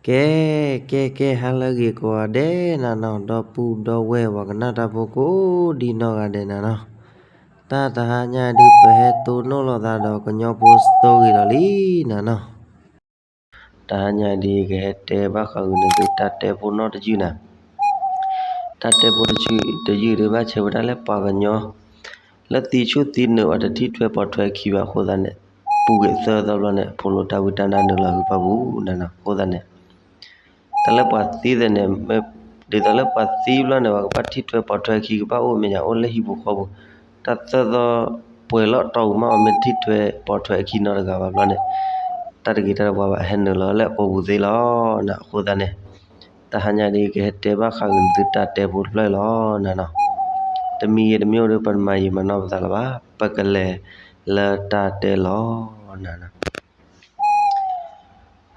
ကဲ ကဲ ကဲ ဟါလၢအဂ့ၤကိးဂၤဒဲးနၤနီၤ, ဒီပုၢ်ဒီဝဲၢ် ပှၤကနၣ်တၢ်ဖိကိးဒံနီၢ်ဂၤဒဲးနၤနီၤ, တၢ်တဟါညါဒုးပဟဲတိၢ်နီၣ်လိာ်သးဒီးကညီဖိစတိဂ့ၤလီၤလံနၤနီၤ. တဟါညါဒုး ကဟဲတဲဘၣ်ဃးဂ့ၤန့ၣ်သု တၢ်တဲဖိနီၢ်တယုၢ်နၤ, တၢ်တဲဖိတယုၢ်ဒုး ဘၣ်ဆၣ်ဝဲဒၣ်လၢပှၤကညီ လၢသံဆူၣ်သံနုာ်အီၤ တထံၣ်ထွဲပိာ်ထွဲအခံဘၣ်အဃိသတးန့ၣ်, ပူၤကွံာ်သၢသီဘျီန့ၣ် ဖိလိာ်တၢ်ဝံတၢ်နါနုာ်လီၤဟုဖၣ်ပူၤနၤနီၤ. အဃိသတးန့ၣ် တၢ်လၢပှၤသံသ့ၣ်န့ၣ် ဒ်သိးလၢပှၤသံဘျီန့ၣ် ပှၤကဘၣ်ထံၣ်ထွဲပိာ်ထွဲအခံ ကဘၣ်အိၣ်မဲာ်ညါအိၣ်လၢဟံၣ်ပူၤဃီပူၤ, တၢ်သၢသီပှဲၤလီၤတီၢ်ပူၤမး ပှၤမ့ၢ်တထံၣ်ထွဲပိာ်ထွဲအခံနီတဂၤဘၣ်ဘျီန့ၣ်, တၢ်တဂ့ၤတၢ်တဝါဘၣ် ဟဲနုာ်လီၤလၢအကိာ်ပူၤသ့လီၤနၤ. အဃိသတးန့ၣ် တဟါညါဒ်အံၤ ကဟဲတဲဘၣ်ဃးဂ့ၤန့ၣ်သု တၢ်တဲဖိတဖျၢၣ်လီၤနၤနီၤ. တမံၤဂ့ၤတမံၤအိၣ်ဒီး ပတမၤယံာ်မၤနီၢ်ပသးလၢၤဘၣ်, ပကလဲၤလၢတၢ်တဲလီၤနၤနီၤ.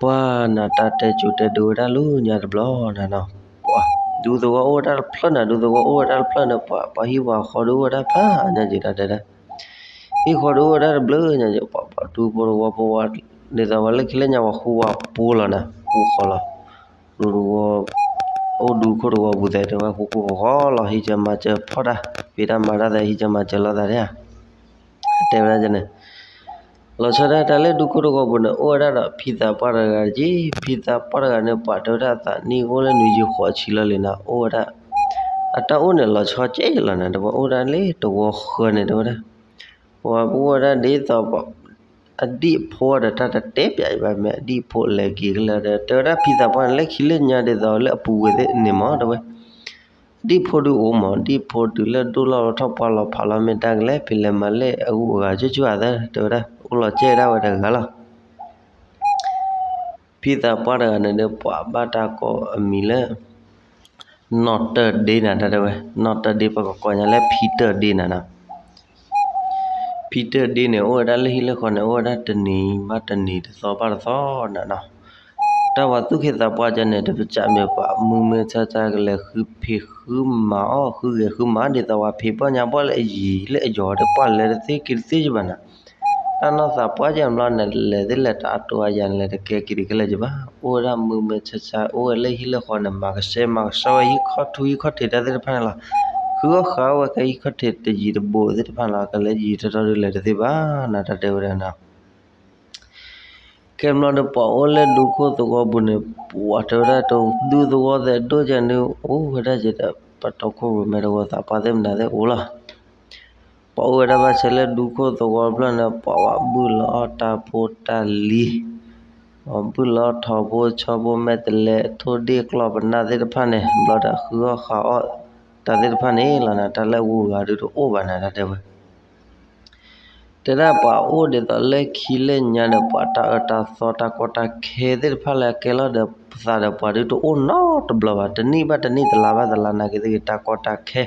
ပှၤနၤတၢ်တဲကိၤတဲဒိဝဲဒၣ်လၢညါတဘျီနၤနီၤ, ဒူသဝီအိၣ်ဝဲဒၣ်တဖျၢၣ်နၤ, ဒူသဝီအိၣ်ဝဲဒၣ်တဖျၢၣ်န့ၣ် ပှၤ ပှၤဟံၣ်ပှၤဃီဒုးအိၣ်ဝဲဒၣ်ဖးညါက့ၤတၢ်တဲဒၣ်, ဟံၣ်ဃီဒုးအိၣ်ဝဲဒၣ်တဘျုးညါက့ၤ, ပှၤ ပှၤဒူဖိတဝီဖိဝဲ, ဒ်သိးပှၤလၢခံလၢညါပှၤဃူဝဲပူၤလီၤနၤ, ဃူဃီလီၤ, ဒူသဝီ အိၣ်ဒူခိၣ်တဝီပူၤသဲးတဲဝဲ ဃူဃီလီၤ, ဟံးကၢမၤစၢၤဖီၣ်တၢ်, ဖံးတၢ်မၤတၢ်သဲး ဟံးကၢမၤစၢၤလိာ်သးဒၣ်ဧါ, တဲဝဲဒၣ်န့ၣ် လီၤဆီဒၣ်တၢ်လၢဒူခိၣ်တဝီပူၤန့ၣ် အိၣ်ဝဲဒၣ်ဒီးဖံသးပှၢ်တဂၤတက့ၢ်. ဖံသးပှၢ်တဂၤန့ၣ် ပှၤတဲဝဲဒၣ်အသးနံၣ်အိၣ်လၢနွံဆံဃိးဆံလီၤလံနၤ, အိၣ်ဝဲဒၣ် အတၢ်အိၣ်န့ၣ်လီၤဆီကဲလီၤနၤ, တဝဲအိၣ်ဒၣ်လၢတဝီဃၢၤန့ၣ် တဲဝဲဒၣ်, ပှၤအိၣ်ဝဲဒၣ်ဒ်သိး အဒံၣ်အဖိဒီး တၢ်တတဲပၠးအံၤဘၣ် မ့ၢ်အဒံၣ်အဖိလဲၤက့ၤကလဲၤဒီး တဲဝဲဒၣ်ဖံသးပှၢ်န့ၣ် လၢခံလၢညါဒ်သိးလၢအပူၤကွံာ်သ့ၣ်န့ၣ်မး တဲဝဲ ဒံၣ်ဖိဒုးအိၣ်မး, ဒံၣ်ဖိတုၤလၢဒိၣ်လီၤထီၣ်ပှၢ်လီၤဖးလီၤ မ့ၢ်တၢ်ကလဲၤဖံးလဲၤမၤလဲၣ်အဂုၤအဂၤ ကၠူကၠူအသး တဲဝဲဒၣ် အိၣ်လီၤကဲဒၣ်ဝဲတဂၤလီၤ. ဖံသးပှၢ်တဂၤန့ၣ်ဒီး ပှၤဘၣ်တၢ်ကိးအမံၤလၢ နီၢ်တၢၢ်ဒ့နၤ တၢ်တဲဝဲ နီၢ်တၢၢ်ဒ့ ပကကိးညါလၢဖံတၢၢ်ဒ့နၤနီၤ. ဖံတၢၢ်ဒ့န့ၣ် အိၣ်ဝဲဒၣ်လၢဟံၣ်လၢဃီန့ၣ် အိၣ်ဝဲဒၣ်တနံၤဘၣ်တနံၤ တသီဘၣ်တသီနၤနီၤ. တၢ်ပှၤသူၣ်က့သးပှၢ်ကဲန့ၣ် တပစးမ့ၢ်ပှၤမုၢ်မ့ၢ်ဆါဆါ ကလဲၤဃုဖံးဃုမၤအီၣ် ဃုဂဲၤဃုမၤ ဒ်သိးပှၤဖံးပီၢ်ညါပီၢ်လၢအယံၤလၢအယီၤဒီး ပှၢ်လဲၤတသ့က့ၤတသ့က့ၤဘၣ်နၤ. တၢ်နီၢ်သးပှၢ်ကဲဘျီန့ၣ် လဲၤသ့ၣ်လဲၤတၢ်အတိအယၤန့ၣ် လဲၤတကဲက့ၤတကဲလၢၤက့ၤဘၣ်. အိၣ်ဝဲဒၣ်မုၢ်မ့ၢ်ဆါဆါ အိၣ်ဝဲလၢဟံၣ်လၢဃီန့ၣ် မၤကဆှဲမၤကဆှီဝဲဟံၣ်ခီၣ်ထူဟံၣ်ခီၣ်ထံးတၢ်သ့ၣ်တဖၣ်န့ၣ်လီၤ. ဃုအီၣ်ဃုအီဝဲကဲဟံၣ်ခီၣ်ထံးတယံၤတဘူးသ့ၣ်တဖၣ်လီၤ. ကလဲၤယံၤထီထီၣ်ဒုးလဲၤတသ့ဘၣ်နၤ တၢ်တဲဝဲဒၣ်နီၤ. ခဲဘျီဒီး ပှၤအိၣ်လၢဒူခိၣ်သဝီပူၤန့ၣ် ပှၤတဲဝဲဒၣ်တဒူသဝီသဲးဒိၣ်ကဲန့ၣ် အိၣ်ဝဲဒၣ်ကဲဒီး ပတီၢ်ခိၣ်ရိၣ်မဲတဝီသးပှၢ်သ့ၣ်မနုၤသ့ၣ်အိၣ်လီၤ. ပှၤအိၣ်ဝဲဒၣ်ဘၣ်ဆၣ်လၢဒူခိၣ်သဝီဖျၢၣ်န့ၣ် ပှၤဝဲဘုၣ်လီၤအီၣ်တၢ်ဖိတၢ်လံၤ, ပှၤဘုၣ်လီၤထီဘိဆီဘိမဲာ်တဲးလဲး ထိၣ်ဒ့ၣ်ကျီၢ်ပနၢ်သ့ၣ်တဖၣ်န့ၣ် ဘျီဒီးဃုအီၣ်ဃုအီတၢ်သ့ၣ်တဖၣ်န့ၣ်လီၤနၤ. တၢ်လၢအဂုၤအဂၤဒုးတအိၣ်ဘၣ်နၤ တၢ်တဲဝဲ တဲဒၣ်ပှၤအိၣ်ဒ်သိးလၢခံလၢညါဒီး ပှၤတၢ်အၢတၢ်သီတၢ်ကီတၢ်ခဲသ့ၣ်တဖၣ်လၢအကဲလီၤဒီး ပသးဒီးပှၤဒုးတအိၣ်နီတဘျီဘၣ်. တနံၣ်ဘၣ်တနံၣ် တလါဘၣ်တလါ နာ်က့သက့ၤတၢ်ကီတၢ်ခဲ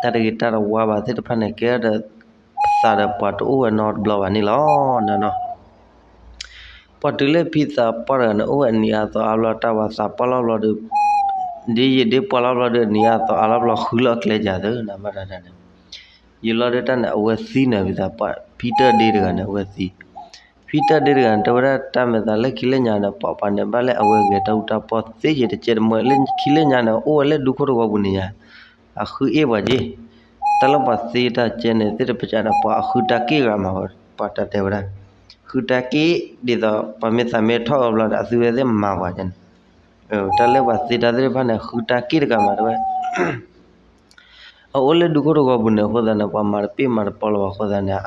တၢ်တဂ့ၤတၢ်တဝါဘၣ်သ့ၣ်တဖၣ်န့ၣ် ကဲဒီး ပသးဒီးပှၤတအိၣ်ဝဲနီတဘျီဘၣ်န့ၣ်လီၤနၤနီၤ. ပှၤတုၤလၢဖံသးပှၢ်တဂၤန့ၣ် အိၣ်ဝဲအနံၤအါသီအါဘျီ တၢ်ဝၤသးပှၢ်လီၤဘျီဒီး ဒ်ယဒ့ပှၢ်လီၤဘျီဒီး အနံၤအါသီအါလီၤဘျီ ဃုလီၤအကျဲကၢ်သၢနၤ ဘၣ်တၢ်န့ၣ် ယလီၤဒုးတၢ်န့ၣ် အဝဲသံနၤ ဖံသးပှၢ် ဖံတၢၢ်ဒ့တဂၤန့ၣ် အဝဲသံ. ဖံတၢၢ်ဒ့တဂၤန့ၣ် တဲဝဲဒၣ်တၢ်မဲာ်သးလၢခံလၢညါန့ၣ် ပှၤပှၤန့ၣ် ဘၣ်လၢအဝဲဂဲၤတၢ်အူတၢ်ပီၢ်သ့ယံၤတကဲတမံၤလၢခံလၢညါန့ၣ် အိၣ်ဝဲလၢဒူခိၣ်တဝီပူၤန့ၣ်ယါ အဃုအ့ၣ်ပှၤက့ၤ တၢ်လၢပှၤသ့တၢ်ကဲန့ၣ် သ့ၣ်တပစးန့ၣ် ပှၤအဃုတၢ်က့ၣ်ဂၤမး ပှၤတၢ်တဲဝဲဒၣ် ဃုတၢ်က့ၣ် ဒ်သိးပှၤမ့ၢ်သးမ့ၢ်ထီၣ်အၢဘျီဒီး အသုဝဲသ့ၣ်မၤပှၤကဲန့ၣ် တၢ်လၢပှၤသ့တၢ်သ့ၣ်တဖၣ်န့ၣ် ဃုတၢ်က့ၣ်တဂၤမး တဲဝဲ အအိၣ်လၢဒူခိၣ်တဝီပူၤန့ၣ် အဃိသတးန့ၣ် ပှၤမၤတပ့ၢ်မၤတပီလၢၤဘၣ်အဃိသတးန့ၣ်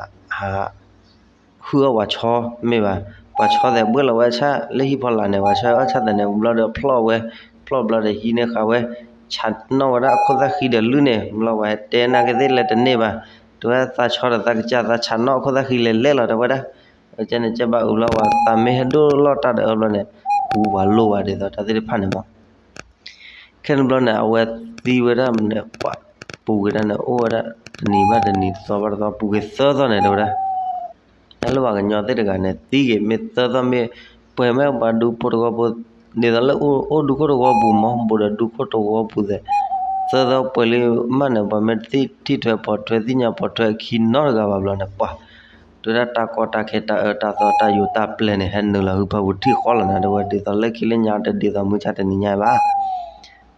ဃုအီၣ်ပှၤဆီမ့ၢ်ဘၣ်, ပှၤဆီသဲးဘှ့ၣ်လီၤဝဲဆၣ်လၢဟံၣ်ဖီလာ်န့ၣ် ပှၤဆီအီၣ်ဆၣ်သဲးန့ၣ် ဘျီဒီးဖျီၣ်ဝဲ, ဖျီၣ်ဘျီဒီးဟံးန့ၢ်ဃာ်ဝဲ, ဆးနီၣ်ဝဲဒၣ်အခိၣ်သၣ်ဃံဒီးလုၢ်န့ၣ် ဘျီပှၤဟဲတဲနာ်က့သ့ၣ်လဲၤတန့ၢ်ဘၣ်, တဲဝဲသးဆီဒီးသးကစၢ်သးဆးနီၣ်အခိၣ်သၣ်ဃံလဲၤလဲၣ်လီၤ တဲဝဲဒၣ်, ကဲန့ၣ်ကဲဘၣ်အုးဘျီပှၤသးမ့ၢ်ဟဲဒိၣ်လီၢ်တၢ်ဒီးအၢဘျီန့ၣ် ပူၤပှၤလိၣ်ဘၣ်ဒ်သိးတၢ်သ့ၣ်တဖၣ်န့ၣ်မး ခဲန့ၣ်ဘျီန့ၣ် အဝဲသံဝဲဒၣ်န့ၣ် ပှၤပူၤကွံာ်ဒၣ်န့ၣ် အိၣ်ဝဲဒၣ်တနံၤဘၣ်တနံၤ တသီဘၣ်တသီ ပူၤကွံာ်သၢသီန့ၣ် တဲဝဲဒၣ်, တၢ်လၢပှၤကညီသ့ၣ်တဂၤန့ၣ် သံက့ၤမ့ၢ်သၢသီမ့ၢ် ပှဲၤမ့ၢ်ပှၤဒူဖိတဝီပူၤ ဒ်သိးလၢအိၣ်ဒူခိၣ်တဝီပူၤမး ဘူးဒီးဒူခိၣ်တဝီပူၤသဲး သၢသီပှဲၤလံမးန့ၣ် ပှၤမ့ၢ်တထံၣ်ထွဲပိာ်ထွဲသ့ၣ်ညါပိာ်ထွဲအခံနီတဂၤဘၣ်ဘျီန့ၣ် ပှၤ တဲဝဲဒၣ်တၢ်ကီတၢ်ခဲတၢ်အၢတၢ်သီတၢ်ယိၤတၢ်ပျဲၢ်န့ၣ် ဟဲနုာ်လီၤဟုဖၢပူၤထံၣ်ဃီလီၤနၤ တဲဝဲ ဒ်သိးလၢခံလၢညါတဒ်သိးမုၢ်ဆါတနံၤညါဘၣ်.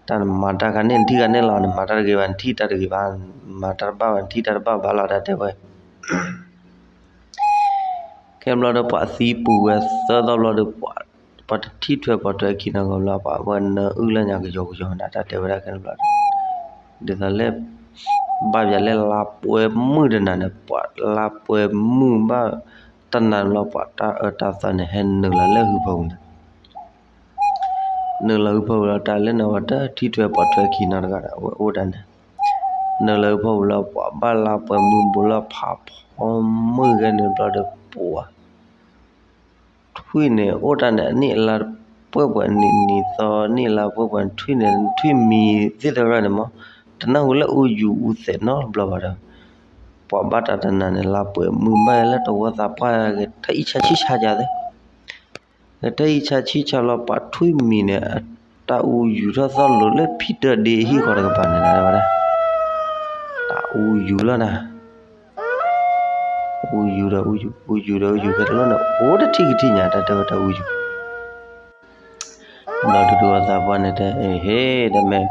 တၢ်နမၤတၢ်ခါန့ၣ် နထံၣ်ခါန့ၣ်လီၤ နမၤတၢ်တဂ့ၤဘၣ် နထံၣ်တၢ်တဂ့ၤဘၣ်, မၤတၢ်တဘၣ်ဘၣ် နထံၣ်တၢ်တဘၣ်ဘၣ်လီၤ တၢ်တဲဝဲ ခဲဘျီဒီးပှၤသံပူၤဝဲသၢသီဘျီဒီး ပှၤတထံၣ်ထွဲပိာ်ထွဲခံနီတဂၤဘျီ ပှၤဝဲနၢအုၣ်လၢညါကယီကယီနၤ တၢ်တဲဝဲဒၣ်ခဲဘျီဒီး ဒ်သိးလၢ ဘၣ်ပၠးလၢလါပှဲၤမုၢ်တနၤန့ၣ် ပှၤလါပှဲၤမုၢ်ဘၣ်တနၤဘျီ ပှၤတၢ်အၢတၢ်သီန့ၣ် ဟဲနုာ်လီၤလၢဟုဖၢပူၤန့ၣ် နုာ်လီၤဟုဖၢပူၤလီၤ တၢ်လၢန့ၣ် ပှၤတထံၣ်ထွဲပိာ်ထွဲခံနီတဂၤဒီး အဝဲအိၣ်တၢ်န့ၣ် နုာ်လီၤဟုဖၢပူၤလီၤ ပှၤဘၣ်လါပှဲၤမုၢ်ဘူးလၢဖးဖီမုၢ်ဂဲၤန့ၣ်ဘျီဒီးပှၤ ထွံၣ်န့ၣ် အိၣ်တၢ်န့ၣ် အနံၣ်အလါပှဲၤပှဲၤနံၤနံၤသီ နံၣ်အလါပှဲၤပှဲၤထွံၣ်န့ၣ် ထွံၣ်မံၤသ့ၣ်တဖၣ်န့ၣ်မး တနၢ်ဟူလၢအူယူၤအူသဲးနီတဘျီဘၣ်ဒီး ပှၤဘၣ်တၢ်တနၤန့ၣ် လါပှဲၤမုၢ်ဘၣ်လၢတဝီသးပှၢ် ဂဲၤထၢၣ်အံၣ်ဆါဆံၣ်ဆါယၤသ့ ဂဲၤထၢၣ်အံၣ်ဆါဆံၣ်ဆါလီၤ ပှၤထွံၣ်မံၤန့ၣ် တၢ်အူယူၤထီၣ်သီလိၤလၢဖံတၢၣ်ဒ့အဟံၣ်ဃီတကပၤန့ၣ် တဲဝဲဒၣ် တၢ်အူယူၤလီၤနၤ အူယူၤဒီးအူယူၤ အူယူၤဒီးအူယူၤ ခဲတလီၢ်န့ၣ် အိၣ်တထံၣ်ကထံၣ်ညါ တၢ်တဲဝဲတၢ်အူယူၤ ဘျီဒုးတဝီသးပှၢ်န့ၣ်တဲ အဟ့ၣ် တမ့ၢ်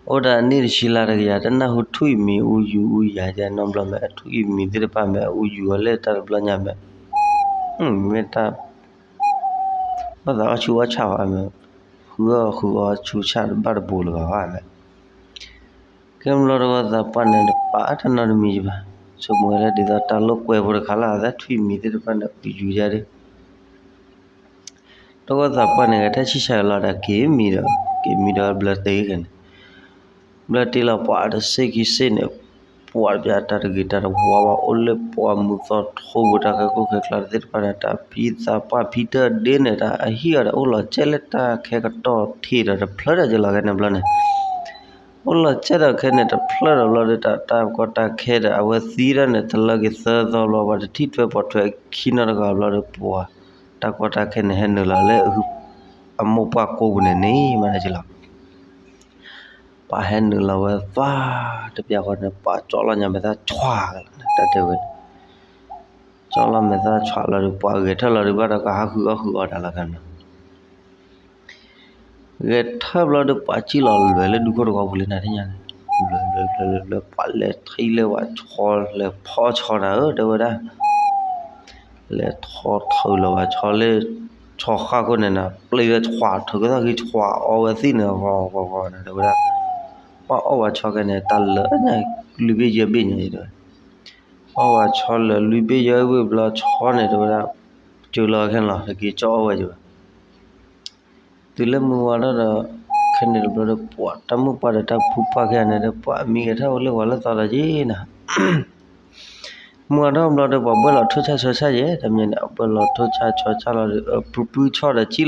အိၣ်ဒီးအနံၣ်တဆံလါတကယၤ တနၢ်ဟူထွံၣ်မံၤအူယူၤအူယၤယဲနီတဘျီမ့ၢ် ထွံၣ်မံၤသ့ၣ်တဖၣ်မ့ၢ် အူယူၤအီၤလၢတၢ်တဘျီညါမ့ၢ် မ့ၢ်တၢ် ဘၣ်သးအီၣ်ဆူၣ်အီၣ်ဆၣ်ဝဲမ့ၢ် ဃုအီၣ်ဃုအီဆူၣ်ဆၣ်တဘၣ်တဘူးလၢၤဘၣ်ဝဲမ့ၢ် ခဲဘျီတဝီသးပှၢ်န့ၣ် တပာ်တၢ်နီတမံၤယဘၣ် ဆိကမိၣ်ဝဲလၢဒ်သိးတၢ်လိာ်ကွဲဖိတခါလၢအသးထွံၣ်မံၤသ့ၣ်တဖၣ်န့ၣ် အူယူၤယဲဒီး တဝီသးပှၢ်န့ၣ် ဂဲၤထၢၣ်ဆံၣ်ဆါလီၤဒီးက့ၤမံဒီး က့ၤမံဒီးဘျၢတ့ၢ်ခဲန့ၣ် ဘျၢတ့ၢ်လီၤပှၤတစ့ၢ်ခံစ့ၢ်န့ၣ် ပှၤတပျၢ်တၢ်တဂ့ၤတၢ်တဝါဘၣ် အိၣ်လၢပှၢ်မုၢ်သီထိပူၤ တၢ်ခဲကိၢ်ခဲကျါသ့ၣ်တဖၣ်န့ၣ် တၢ်ဖံသးပှၢ်ဖံတၢၣ်ဒ့န့ၣ် တၢ်အဟံၣ်အီၤဒီး အိၣ်လီၤကဲလၢတၢ်ခဲကတီၢ်ထံးဒီးတဖျၢၣ်ဒီးက့ၤလီၤခဲန့ၣ်ဘျီန့ၣ် အိၣ်လီၤကဲဒီးခဲန့ၣ် တဖျၢၣ်ဒီးဘျီဒီး တၢ်တၢ်ကီတၢ်ခဲဒီး အဝဲသံဒၣ်န့ၣ် တလၢက့ၤသၢသီဘျီ ပှၤတထံၣ်ထွဲပိာ်ထွဲခံနီတဂၤဘျီဒီး ပှၤ တၢ်ကီတၢ်ခဲန့ၣ် ဟဲနုာ်လီၤလၢ အမိၢ်ပှၢ်ကိးပူၤန့ၣ်န့ၣ် မၤန့ၣ်က့ၤလီၤ ပှၤဟဲနုာ်လီၤဝဲသီ တပျၢ်ဃီန့ၣ် ပှၤကၠီလီၤညါမဲာ်သၣ်ဆွးကလီၤန့ၣ် တၢ်တဲဝဲန့ၣ် ကၠီလီၤမဲာ်သၣ်ဆွးလီၤဒီး ပှၤဂဲၤထၢၣ်လီၤဒီး ဘၣ်ဒီးကဟးဃုအီၣ်ဃုအီတၢ်လီၤခဲန့ၣ် ဂဲၤထၢၣ်ဘျီဒီး ပှၤစံၣ်လီၤလွဲၤလၢဒူခိၣ်တဝီပူၤလံနၤသ့ၣ်ညါန့ၣ် လွဲၤလွဲၤလွဲၤလွဲၤ ပှၤလဲၤထံၣ်လၢပှၤဆီလဲၤဖီဆီနၤဧၢ တဲဝဲဒၣ် လဲၤထီၣ်ထုးလီၤပှၤဆီလၢ ဆီဃၣ်ခိၣ်န့ၣ်နၤ ပျံၤလၢဆွးထုးကသီၣ်ခံဆွးအီဝဲသ့ၣ်န့ၣ် ဂီၤဂီၤဂီၤန့ၣ် တဲဝဲဒၣ် ပှၤအီၣ်ပှၤဆီခဲန့ၣ် တၢ်လၢညါ လွံၢ်ဘ့ၣ်ယဲၢ်ဘ့ၣ်ညါအံၤတဲဝဲ အီၣ်ပှၤဆီလၢလွံၢ်ဘ့ၣ်ယဲၢ်ဘ့ၣ်ဘျီဆီန့ၣ် တဲဝဲဒၣ် စၢၤလီၤခဲန့ၣ်လီၤ တက့ၤကၠီအီၣ်ဝဲက့ၤဘၣ် တုၤလၢမုၢ်ဝါထီၣ်ဒီး ခဲန့ၣ်တဘျီဒီး ပှၤတၢ်မိၢ်ပှၢ်ဒီးတၢ်ဖုပှၢ်ခဲန့ၣ်ဒီး ပှၤမံဂဲၤထၢၣ်ဝဲလၢဝၤလၢသီဒီးက့ၤနၤ မုၢ်ဝါထီၣ်ဘျီဒီး ပှၤဘၣ်လီၤထိၣ်ဆၣ်ဆီဆၣ်ယဲၢ် တမ့ၢ်န့ၣ် အဘၣ်လီၤထိၣ်ဆၣ်ဆီဆၣ်လီၤဒီး ပူၤပူၤဆီဒီး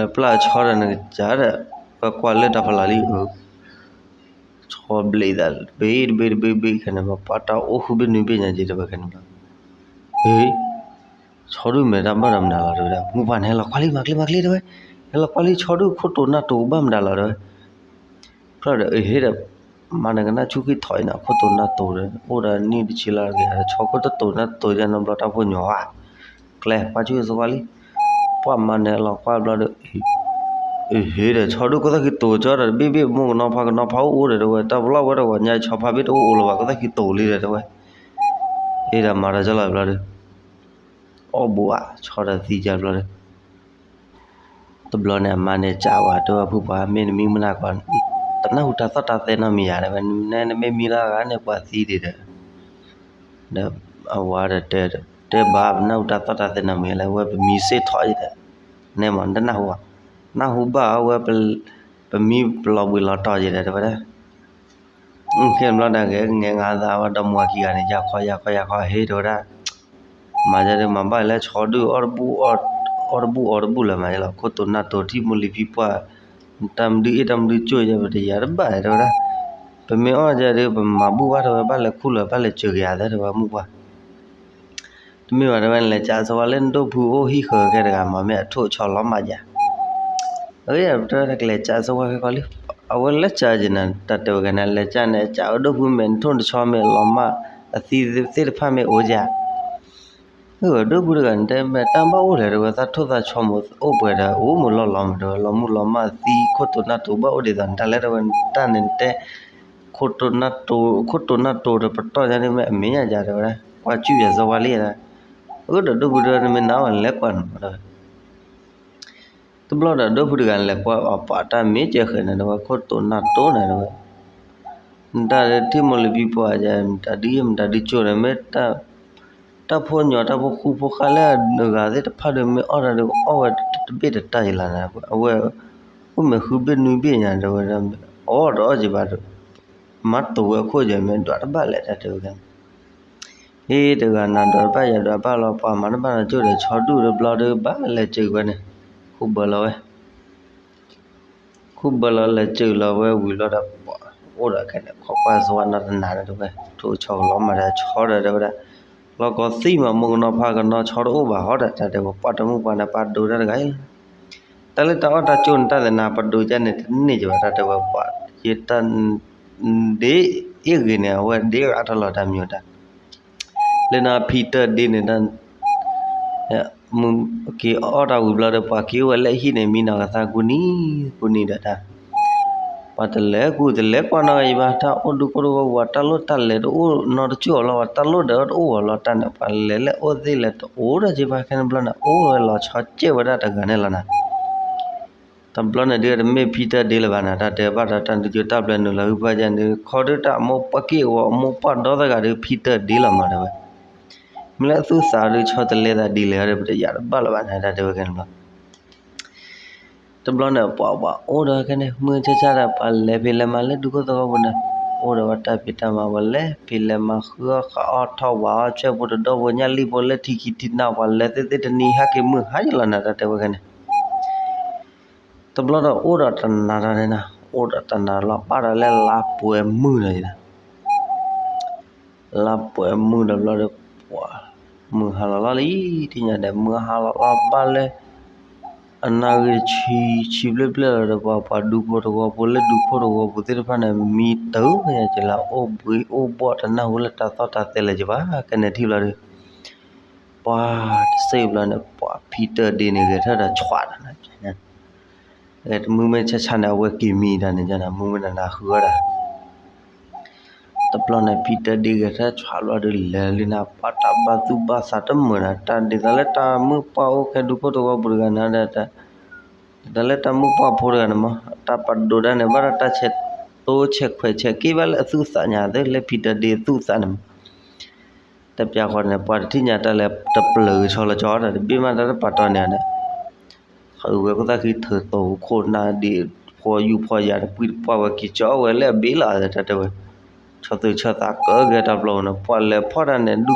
ကံၣ်လီၤသၣ်စးဝဲဘ့ၣ်ကလီၤ ဆီဝဲဒူၣ်လဲၤဘျီဒီး မိၢ်ပှၢ်ဒီး ဘျီဒီး ပှၤဖုပှၢ်ဒီး တဲဝဲဒၣ် နလဲၤကွၢ်နပျၢ်ဆီဒီး နကစၢ်ဒီး ဝဲကွၢ်လၢတၢ်ဖီလာ်လံဧၢ ဆီဘျံးသး တဘ့ၣ်တဘ့ၣ်တဘ့ၣ်တဘ့ၣ်ခဲန့ၣ် ပှၤတၢ်အိၣ်ဃုဘ့ၣ်နွံဘ့ၣ်ညါက့ၤ တဲဝဲခဲန့ၣ်ဘျီ ဟ့ ဆီဒူၣ်မဲာ်တၢ်ဘၣ်ဒီးမနုၤလီၤ တဲဝဲဒၣ် မိၢ်ပှၢ်န့ၣ် ဟဲလီၤကွၢ်လံ မၤကျဲ မၤကျဲ တဲဝဲ ဟဲလီၤကွၢ်လံ ဆီဒူၣ်ခိၣ်တိၤနၢ်တိၤဘၣ်မနုၤလီၤ တဲဝဲ ဖျၢၣ်ဒီး အဟ့ဒီး မၤနကနၣ်ဆူၣ်ခံထီၣ်အံၤနၤ ခိၣ်တိၤနၢ်တိၤဒီး အိၣ်ဒီးနံၣ်တဆံလါတကယၤ ဆီခိၣ်တတိၤနၢ်တိၤယဲၢ်နီတဘျီ တၢ်ဖိညီၤဧါ ကျဲ ကွၢ်ဆူၣ်သဝီလံ ပှၤမၤန့ၢ်လီၤကွၢ်ဘျီဒီး အဟ့ဒီး ဆီဒူၣ်ခိၣ်သၣ်ခံတိၤကၠီဒီး တဘ့ၣ်ဘ့ၣ်မိၢ်ကနီၤဖးကနီၤဖးအိၣ်အိၣ်ဒီး တဲဝဲ တၢ်ပလီၢ်ဝဲတဂီၤညါ ဆီဖါဘ့ၣ်တအိၣ်အိၣ်လၢၤဘၣ် ခိၣ်သၣ်ခံတိၤလံဒီး တဲဝဲ အ့ဒီးမၤဒီးကၠီလီၤဘျီဒီး အီၣ်ဘူးဧါ ဆီဒီးသံကၠီဘျီဒီး တဘျီန့ၣ် အမါန့ၣ် ကးဝဲ တဲဝဲဖုပှၢ် မ့ၢ်နမံမနုၤကီး တနၢ်ဟူတၢ်သီၣ်တၢ်သဲနီတမံၤယါ တဲဝဲ နမ့ၢ်မံလၢအဂၤန့ၣ် ပှၤသံဒံးဒီး ဒီးအဝၤဒီးတဲ တဲဘၣ် ပနၢ်ဟူတၢ်သီၣ်တၢ်သဲနီတမံၤလၢ ဝဲပမံစ့ၢ်ထီၣ်ယဲၢ်ဒီး နဲမး နတနၢ်ဟူဘၣ် နၢ်ဟူဘၣ်ဝဲ ပမံပလီၤဘှံးလီၤတီၤယဲၢ်ဒီး တဲဝဲဒၣ် ခဲဘျီဒၣ်ဂ့ၤ ကငဲငါသးဝဲဒီမါခံဂၤန့ၣ် ယါခီယါခီယါခီ ဟ့ၣ်တဲဝဲဒၣ် မၤယါဒုးမၤဘၣ်လၢဆီဒုး အီၣ်တဘူၣ်အီတဘူၣ်လၢၤမးယလီၤ ခိၣ်တိၤနၢ်တိၤထံၣ်မိၢ်လံၤဖံပှၢ် တၢ်မနုၤအ့ၣ်တၢ်မနုၤကၠိၣ်ယဲၢ် ပတယၤတဘၣ်တဲဝဲဒၣ် ပမ့ၢ်အီၣ်ယါဒုး ပမၤဘူၣ်ဘၣ်တဲဝဲ ဘၣ်လဲၤခူၣ်လၢၤ ဘၣ်လဲၤစၢၤက့ၤယၤသၢ တဲဝဲမုၢ်ပှၢ် တမ့ၢ်ဘၣ်တဲဝဲ နလဲၤကးသဝီလၢနဒိၣ်ဖုအိၣ်ဟံၣ်ဃၢၤခဲတဂၤ မ့မ့ၢ်အထိၣ်ဆီလီၤမးယၤ အတဲဝဲ ကလဲၤကးသဝီခဲကီးလံ အဝဲလဲၤစးက့ၤနၤ တၢ်တဲဝဲကန့ၣ် လဲၤစးန့ၣ် စးဝဲဒိၣ်ဖုမ့ၢ်နထိၣ်နဆီမ့ၢ်လီၤမၢ် အသံသ့ၣ်တဖၣ်မ့ၢ်အိၣ်ဧါ. ဒိၣ်ဖုတဂၤန့ၣ် တဲမ့ၢ်တၢ်ဘၣ်အိၣ်လဲၣ် တဲဝဲ သးထိၣ်သးဆီမ့ၢ်အိၣ်ပှဲၤဒီး အိၣ်မ့ၢ်လီၢ်လီၤမ့ၢ် တဲဝဲ လီၤမုၢ်လီၤမၢ်သံခိၣ်တိၤနၢ်တိၤဘၣ်အိၣ်ဒ်သိးန့ၣ် တၢ်လဲၣ် တဲဝဲ တၢ်န့ၣ်တဲ ခိၣ်တိၤနၢ်တိၤ ခိၣ်တိၤနၢ်တိၤတပတီၢ်ညါန့ၣ်မ့ၢ်အမ့ၢ်ညါယၤ တဲဝဲဒၣ် ကွၢ်စုၣ်ယၤစီဝါလံယၤဒၣ်. အၢ ဒီးဒိၣ်ဖုတဲဝဲ နမ့ၢ်နာ်အီၤန့ၣ် လဲၤကွၢ်န့ၣ် တဲဝဲ တဘျီဒီး ဒိၣ်ဖုတဂၤန့ၣ် လဲၤကွၢ်အီၤပှၤတၢ်မ့ၢ်ကဲဃဲၤန့ၣ် တဲဝဲ ခိၣ်တိၤနၢ်တိၤန့ၣ် တဲဝဲ နတၢ်ထံၣ်မိၢ်လၢပံပှၢ်ယၤ မတၤဒုယဲၢ်မတၤဒုကၠိန့ၣ် မ့ၢ် တၢ်ဖိညီတၢ်ဖိဃူဖိဃာ်လၢ နဂၤသ့ၣ်တဖၣ်ဒီး မ့ၢ်အီၣ်တၢ်ဒီး အီၣ်ဝဲတဘ့ၣ်တတၢ်ယလီၤန့ၣ် အဝဲ အိၣ်မ့ၢ်ဃုဘ့ၣ်နွံဘ့ၣ်ညါ တဲဝဲ အီၣ်တအီၣ်က့ၤဘၣ်ဒီး မၤတိၤဝဲအခိၣ်ယဲၢ် မ့ၢ်ဒွးတဘၣ်လဲၣ် တၢ်တဲဝဲ ဟ့ၣ်တဂၤနၤဒွးတဘၣ်ယၤဒွးဘၣ်လီၤ ပှၤမၤတဘၣ်နီတကၠိၢ်ဒီး ဆီဒူၣ်တဘျီဒီး ဘၣ်လဲၤစၢၤဝဲန့ၣ် ခူၣ်ဘၢလီၤဝဲ ခူၣ်ဘၢလီၤလဲၤစၢၤလီၤဝဲဝံၤလီၤဒီး ပှၤအိၣ်ဒီးခဲန့ၣ် ခိးကွၢ်စဝါနီတနၤဒီး တဲဝဲ ထိၣ်ဆီကလီၤမၤဒီးဆီဒီး တဲဝဲဒၣ် လီၢ်ကီသံၣ်မး မိၢ်ကနီၤဖါကနီၤ ဆီတအိၣ်ဘၣ်ဟီဒီး တၢ်တဲဝဲ ပှၤတမုၢ်ပှၢ်န့ၣ် ပှၤဒိးတၢ်တဂၤအံၤလီၤ တၢ်လၢတၢ်အီၣ်တၢ်ကၠိန့ၣ် တၢ်သနာ်ပဒိးကန့ၣ် တန့ၢ်က့ၤဘၣ် တၢ်တဲဝဲ ပှၤ ယတၢ် ဒ့အ့ၣ်ဂ့ၤန့ၣ် အဝဲဒ့အါထီၣ်လီၤတၢ်မံၤတၢ် လၢနဖံတၢၢ်ဒ့န့ၣ် မုၢ်က့ၤအီၣ်တၢ်ဝံၤဘျီဒီး ပှၤက့ၤအိၣ်ဝဲလၢဟံၣ်န့ၣ် မံနီၤကသါကူနံၤ ကူနံၤဒီးတၢ် ပှၤတလဲၤကူတလဲၤကွၢ်နီတဂၤအံၤဘၣ် တၢ်အိၣ်ဒူခိၣ်ဒူဝီပူၤ တၢ်လိၣ်တၢ်လဲၤတအိၣ်နီတကၠိၢ်အီၤလီၤ ပှၤတၢ်လိၣ်ဒီးတအိၣ်အီၤလီၤ တၢ်န့ၣ် ပှၤလဲၤလၢအိၣ်သ့ၣ်လဲၤတအိၣ်ဒီးက့ၤဘၣ် ခဲန့ၣ်ဘျီန့ၣ် အိၣ်ဝဲလီၤဆီကဲဝဲဒၣ်တဂၤန့ၣ်လီၤနၤ တဘျီန့ၣ်ဒုးတမ့ၢ်ဖံတၢၢ်ဒ့လၢၤဘၣ်နၤ တၢ်တဲဘၣ်ဒီးတၢ်ဒုးကၠိတၢ်ဘျၢနုာ်လီၤဟုဖၢကန့ၣ် ခီဒုးတၢ်အမိၢ်ပှၢ်က့ၢ်အဂီၤ အမိၢ်ပှၢ်ဒီသဂၤဒုး ဖံတၢၢ်ဒ့လီၤမး တဲဝဲ မ့ၢ်လၢအသူၣ်သးဒုး ဆီတလဲသးဒ်လဲၣ်ဒီး ပတယာ်တဘၣ်လၢၤဘၣ်နၤ တၢ်တဲဝဲကန့ၣ်ဘျီ တဘျီန့ၣ် ပှၤပှၤအိၣ်ဒီးခဲန့ၣ် မုၢ်ဆၢဆၢဒီး ပှၤလဲၤဖံးလဲၤမၤလၢဒူခိၣ်သဝီပူၤန့ၣ် အိၣ်ဒီးဝဲတၢ်ဖံးတၢ်မၤ ပှၤလဲၤဖံးလဲၤမၤ ဃုအီၣ်ဃုအီထီၣ်ဝးအီၣ် ဆွဲၣ်ဖိတဒီဖိညၣ်လံၣ်ဖိလၢထံခံထံနၢ် ပှၤလဲၤသ့ၣ်သ့ၣ်တနံၤ ဟဲက့ၤမုၢ်ဟါယလီၤနၤ တၢ်တဲဝဲခဲန့ၣ် တဘျီဒီးအိၣ်ဒီးတနၤဒီးန့ၣ်နၤ အိၣ်ဒီးတနၤလီၤ ဘၣ်ဒီးလၢလါပှဲၤမုၢ်ဒီး လါပှဲၤမုၢ်ဒီးဘျီဒီး ပှၤ မုၢ်ဟါလီၤလီၤလံ ထံၣ်ညါဒီး မုၢ်ဟါလီၤလီၤဘၣ်လၢ အနၣ်ဂ့ၢ်ဆံ ဆံဘျဲၣ်ဘျဲၣ်လီၤဒီး ပှၤပှၤဒူဖိတဝီဖိလၢဒူခိၣ်တဝီပူၤသ့ၣ်တဖၣ်န့ၣ် မံတၢ်ညါက့ၤလၢ အိၣ်ဘှံးအိၣ်ဘှီၣ်တနၢ်ဟူလၢတၢ်သီၣ်တၢ်သဲလၢၤက့ၤဘၣ် ကဲန့ၣ်ထံၣ်ဘျီဒီး ပှၤတစဲးဘျီန့ၣ် ပှၤဖံတၢၢ်ဒ့န့ၣ် ဂဲၤထၢၣ်ဒီးဆွးဒီး မုၢ်မ့ၢ်ဆါဆါန့ၣ် အဝဲက့ၤမံတၢ်န့ၣ် မုၢ်မ့ၢ်နၤနၤဃုအီၣ်ဒီး တဘျီန့ၣ် ဖံတၢၢ်ဒ့ဂဲၤထၢၣ်ဆွးဘျီဒီး လဲၤလံနၤ ပှၤတၢ်ဘၣ်သူၣ်ဘၣ်သးတမုာ်နၤ တၢ်ဒ်သိးလၢတၢ်မုၣ်ပှၢ်အိၣ်ခဲဒူခိၣ်တဝီပူၤတဂၤန့ၣ်ဒီး ဒ်သိးလၢတၢ်မုၣ်ပှၢ်ဖိတဂၤန့ၣ်မး တၢ်ပဒိးတၢ်န့ၣ် ဘၣ်ဒီးတၢ်ဆဲးတိဆဲးခွဲးဆဲးက့ဘၣ်လၢအသူၣ်အသးညါသ့ လၢဖံတၢၢ်ဒ့အသူၣ်အသးန့ၣ်မး တပျၢ်ဃီန့ၣ် ပှၤတထံၣ်ညါတၢ်လၢတပျၢၤကဆီလီၤကီဒီး တဘ့ၣ်မးတၢ်တပာ်တီၢ်န့ၣ်န့ၣ် ဃုဝဲခိၣ်သၣ်ဃံထၢၣ်သိးခိၣ်နၢ်ဒ့ ဖှီယူၤဖှီယာ်တပှံတပှၢ်ဝဲက့ၤကၠီဝဲလၢအဘ့ၣ်လီၤ တၢ်တဲဝဲ ဆီၣ်သုးဆီၣ်သးကဂဲၤတၢ်ပျီပူၤန့ၣ် ပှၤလဲၤဖီၣ်တၢ်န့ၣ် ဒူ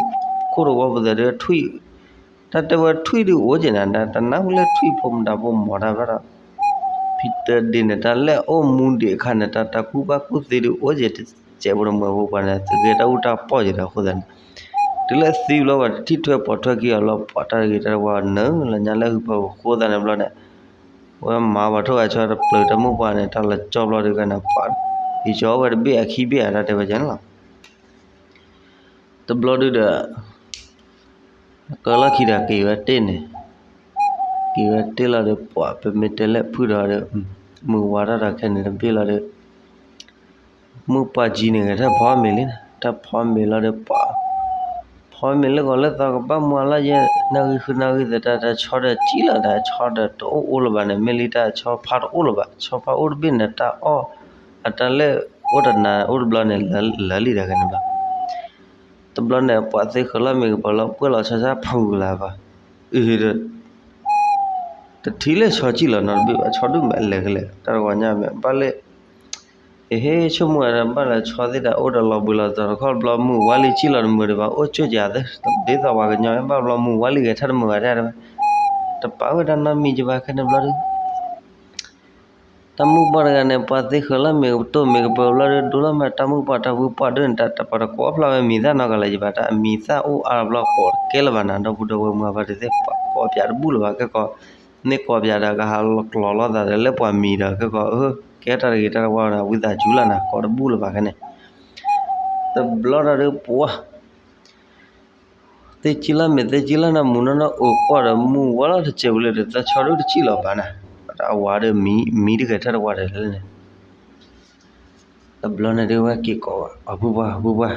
ခိၣ်တဝီပူၤသ့ၣ်ဒီးထွံၣ် တၢ်တဲဝဲထွံၣ်ဒုးအိၣ်က့ၤနၤ တနၢ်ဟူလၢထွံၣ်ဖိမတၤဖိမီၤတၢ်ဘၣ်ဒီး ဖံတၢၢ်ဒ့န့ၣ် တၢ်လဲၤအိၣ်မူဒံးအခါန့ၣ် တၢ်တၢ်ကူၣ်ဘၣ်ကူၣ်သ့ဒုးအိၣ်က့ၤ တစဲးဖိတမုာ်ဖိပှၤန့ၣ် သဂဲၤတၢ်အူတၢ်ပီၢ်က့ၤဒီးအဃိသတးန့ၣ် တုၤလၢအသံဘျီပှၤတထံၣ်ထွဲပိာ်ထွဲက့ၤအီၤလီၤ ပှၤတၢ်တဂ့ၤတၢ်တဝါနုာ်လီၤညါလၢဟုဖၢပူၤအဃိသတးန့ၣ်ဘျီန့ၣ် ဝဲမၤပှၤထိၣ်ဂၤဆီတပျၢၤတၢ်မုၣ်ပှၢ်န့ၣ် တၢ်လီၤကၠီဘျီဒုးကန့ၣ် ပှၤဟံးကၠီဝဲတဘ့ၣ်အခံဘ့ၣ်ဧါ တၢ်တဲဝဲကန့ၣ်လီၤ တဘျီဒုးဒီး ကလီၢ်ခံဒီးက့ၤဝဲတ့ၢ်န့ၣ် က့ၤဝဲတ့ၢ်လီၤဒီး ပှၤပမ့ၢ်တဲလဲၣ်ဖုၣ်ဒီးဒီး မုၢ်ဝါထီၣ်ဒီးခဲန့ၣ်တဘ့ၣ်လီၤဒီး မုၢ်ပှၢ်ကံန့ၣ်ဂဲၤထၢၣ်ဖီမ့ၤလံန့ၣ် တၢ်ဖီမ့ၤလီၤဒီးပှၤ ဖီမ့ၤလၢဂီၤလၢသီကဘၣ်မူအလီၢ်ယဲၢ် နၣ်ဂံၢ်ဃုနၣ်ဂံၢ်သတး တၢ်ဆီဒီးကံလီၤ တၢ်ဆီဒီးတအိၣ်အိၣ်လၢၤဘၣ်န့ၣ် မ့ၢ်လံတၢ်ဆီဖါတအိၣ်လၢၤဘၣ် ဆီဖါအိၣ်တဘ့ၣ်န့ၣ် တၢ်အီၣ် အတၢ်လဲၣ်အိၣ်တနၤအိၣ်တဘျီန့ၣ် လၢလံဒီးဂဲန့ၣ်ဘၣ် တဘျီန့ၣ် ပှၤသ့ဃၢၤလီၤမ့ၤကပၤလီၤ ပှဲၢ်လီၤဆီဆါဖုၣ်ကလၤဘၣ် အုဒီး တထံၣ်လၢဆီကံၢ်လီၤနီတဘ့ၣ်ဘၣ် ဆီဒုၣ်မဲာ်လဲၤကလဲာ် တၢ်တဂီၤညါမဲာ် ဘၣ်လၢ အဟ့ၣ်ဆိကမိၣ်ဝဲဒၣ် ဘၣ်လၢဆီသ့ၣ်တၢ်အိၣ်ဒီးလီၤဘှံးလီၤတီၤတခီတဘျီ မုၢ်ဝါလံကံၢ်လီၤတမုာ်ဒံးဘၣ် အိၣ်ကၠိၣ်ကၤသ့ ဒ်သိးပှၤကညီ ဘၣ်ဘျီမုၢ်ဝါလံဂဲၤထၢၣ်တမုာ်ဘၣ်တဲဝဲ တပာ်ဝဲဒၣ်နီတမံၤကဘၣ်ခဲန့ၣ်ဘျီဒုး တၢ်မုၣ်ပှၢ်တဂၤန့ၣ် ပှၤသ့ဃၢၤလီၤမ့ၤကတိၢ်မ့ၤကပၤဘျီဒီး ဒိလီၤမးတၢ်မုၣ်ပှၢ်တၢ်ဖုပှၢ်ဒိၣ်န့ၣ် တၢ်တပာ်တကိးဖျါဝဲမံၤသၣ်နီတဂၤလၢၤယဘၣ် တၢ်အမံၤသၣ်အိၣ်အါဘျီကိးတကဲလၢၤဘၣ်နၤ ဒီပုၢ်ဒီဝဲၢ်မုၢ်အပၢ်တသ့ၣ် ပှၤကိးပၠးတဘူၣ်လၢၤဘၣ် ခဲကီး မ့ၢ်ကိးပၠးဒီးကဟးလီၤကျီၤလိာ်သးဒီးလၢပှၤမံၤဒီး ခဲကီး အၢ ကဲတၢ်တဂ့ၤတၢ်တဝါဒီး ဝံသးစူၤလီၤနၤ ကိးတဘူၣ်လၢၤဘၣ်ခဲန့ၣ်, တဘျီဒီးဒုးပှၤ သ့ၣ်ကံလီၤမ့ၢ်သ့ၣ်ကံလီၤနၤ မူနီၢ်နီၢ်အိၣ်ကွၢ်ဒီးမုၢ်ဝါလီၤတစဲးပူၤလၢဒီး သးဆီဒုးတစံၣ်လီၤဘၣ်နၤ, အဝၤဒီးမံ မံတဂဲၤထၢၣ်တဝါဒီးလဲၣ်န့ၣ် တဘျီန့ၣ်ဒုးဝဲက့ၤကိး အပုၢ်ပှၢ် အပုၢ်ပှၢ်,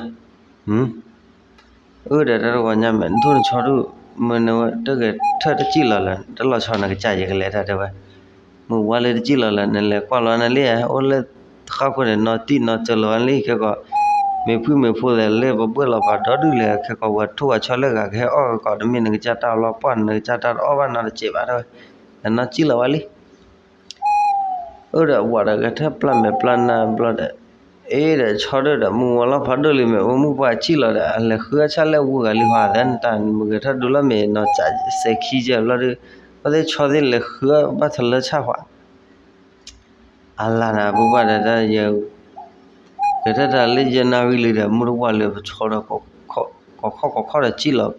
အၢဒီးတၢ်တဂီၤညါမ့ၢ် နထိၣ်နဆီဒုး မ့ၢ်နဝဲတဂဲၤထၢၣ်တစံၣ်လီၤလၢၤ တလီၤဆီနကစၢ်ယကလဲၤတၢ်တဲဝဲ, မုၢ်ဝါလၢတစံၣ်လီၤလၢၤ နလဲၤကွၢ်လီၤနလံ အိၣ်လၢဃၣ်ခိၣ်န့ၣ် နီၢ်တံၢ်နီၢ်စၢၤလီၤဝဲလံ ခဲကီး မ့ၢ်ဖုၣ်မ့ၢ်ဖိသဲးလၢပဘှဲၣ်လီၤပာ်ဒီဒုၣ်လဲၣ် ခဲကီးဝဲထိၣ်ဝဲဆီလၢဂၤကဟဲအီၣ်ကီး တမ့ၢ်နကစၢ်တၢ်လီၤပှၢ် နကစၢ်တၢ်တအီၣ်ဘၣ်နီတစဲးဘၣ်တဲဝဲ, နနီၢ်စံၣ်လီၤဝဲလံ အၢဒီးဝၤဒီးဂဲၤထၢၣ်ပျၢ်မဲာ်ပျၢ်နါဘျီဒီး, အ့ဒီးဆီဒုၣ်ဒီးမုၢ်ဝါလီၤဖးဒိၣ်လံမ့ၢ် အိၣ်မုၢ်ပှၢ်စံၣ်လီၤဒီး အလဲၤဃုအီၣ်ဆၣ်လၢဝူဂၤလံဟီသဲနတၢ် မုၢ်ဂဲၤထၢၣ်ဒုးလီၤမ့ၢ်နီၢ်စးစဲၤခံကဲဘျီဒီး, အဝဲသ့ၣ်ဆီသ့ၣ်လဲၤဃုအီၣ်ဘၣ်ထီၣ်လၢဆၣ်ဖး အလါနၤ ပုၢ်ပှၢ်ဒီးတၢ်ယဲ, ကဲထီၣ်တၢ်လၢယဲနၣ်ရံၣ်လံဒီး မုၢ်တဝၢ်လၢပဆီဒီး ကီခီၣ်ကီခီၣ်ဒီးစံၣ်လီၤ,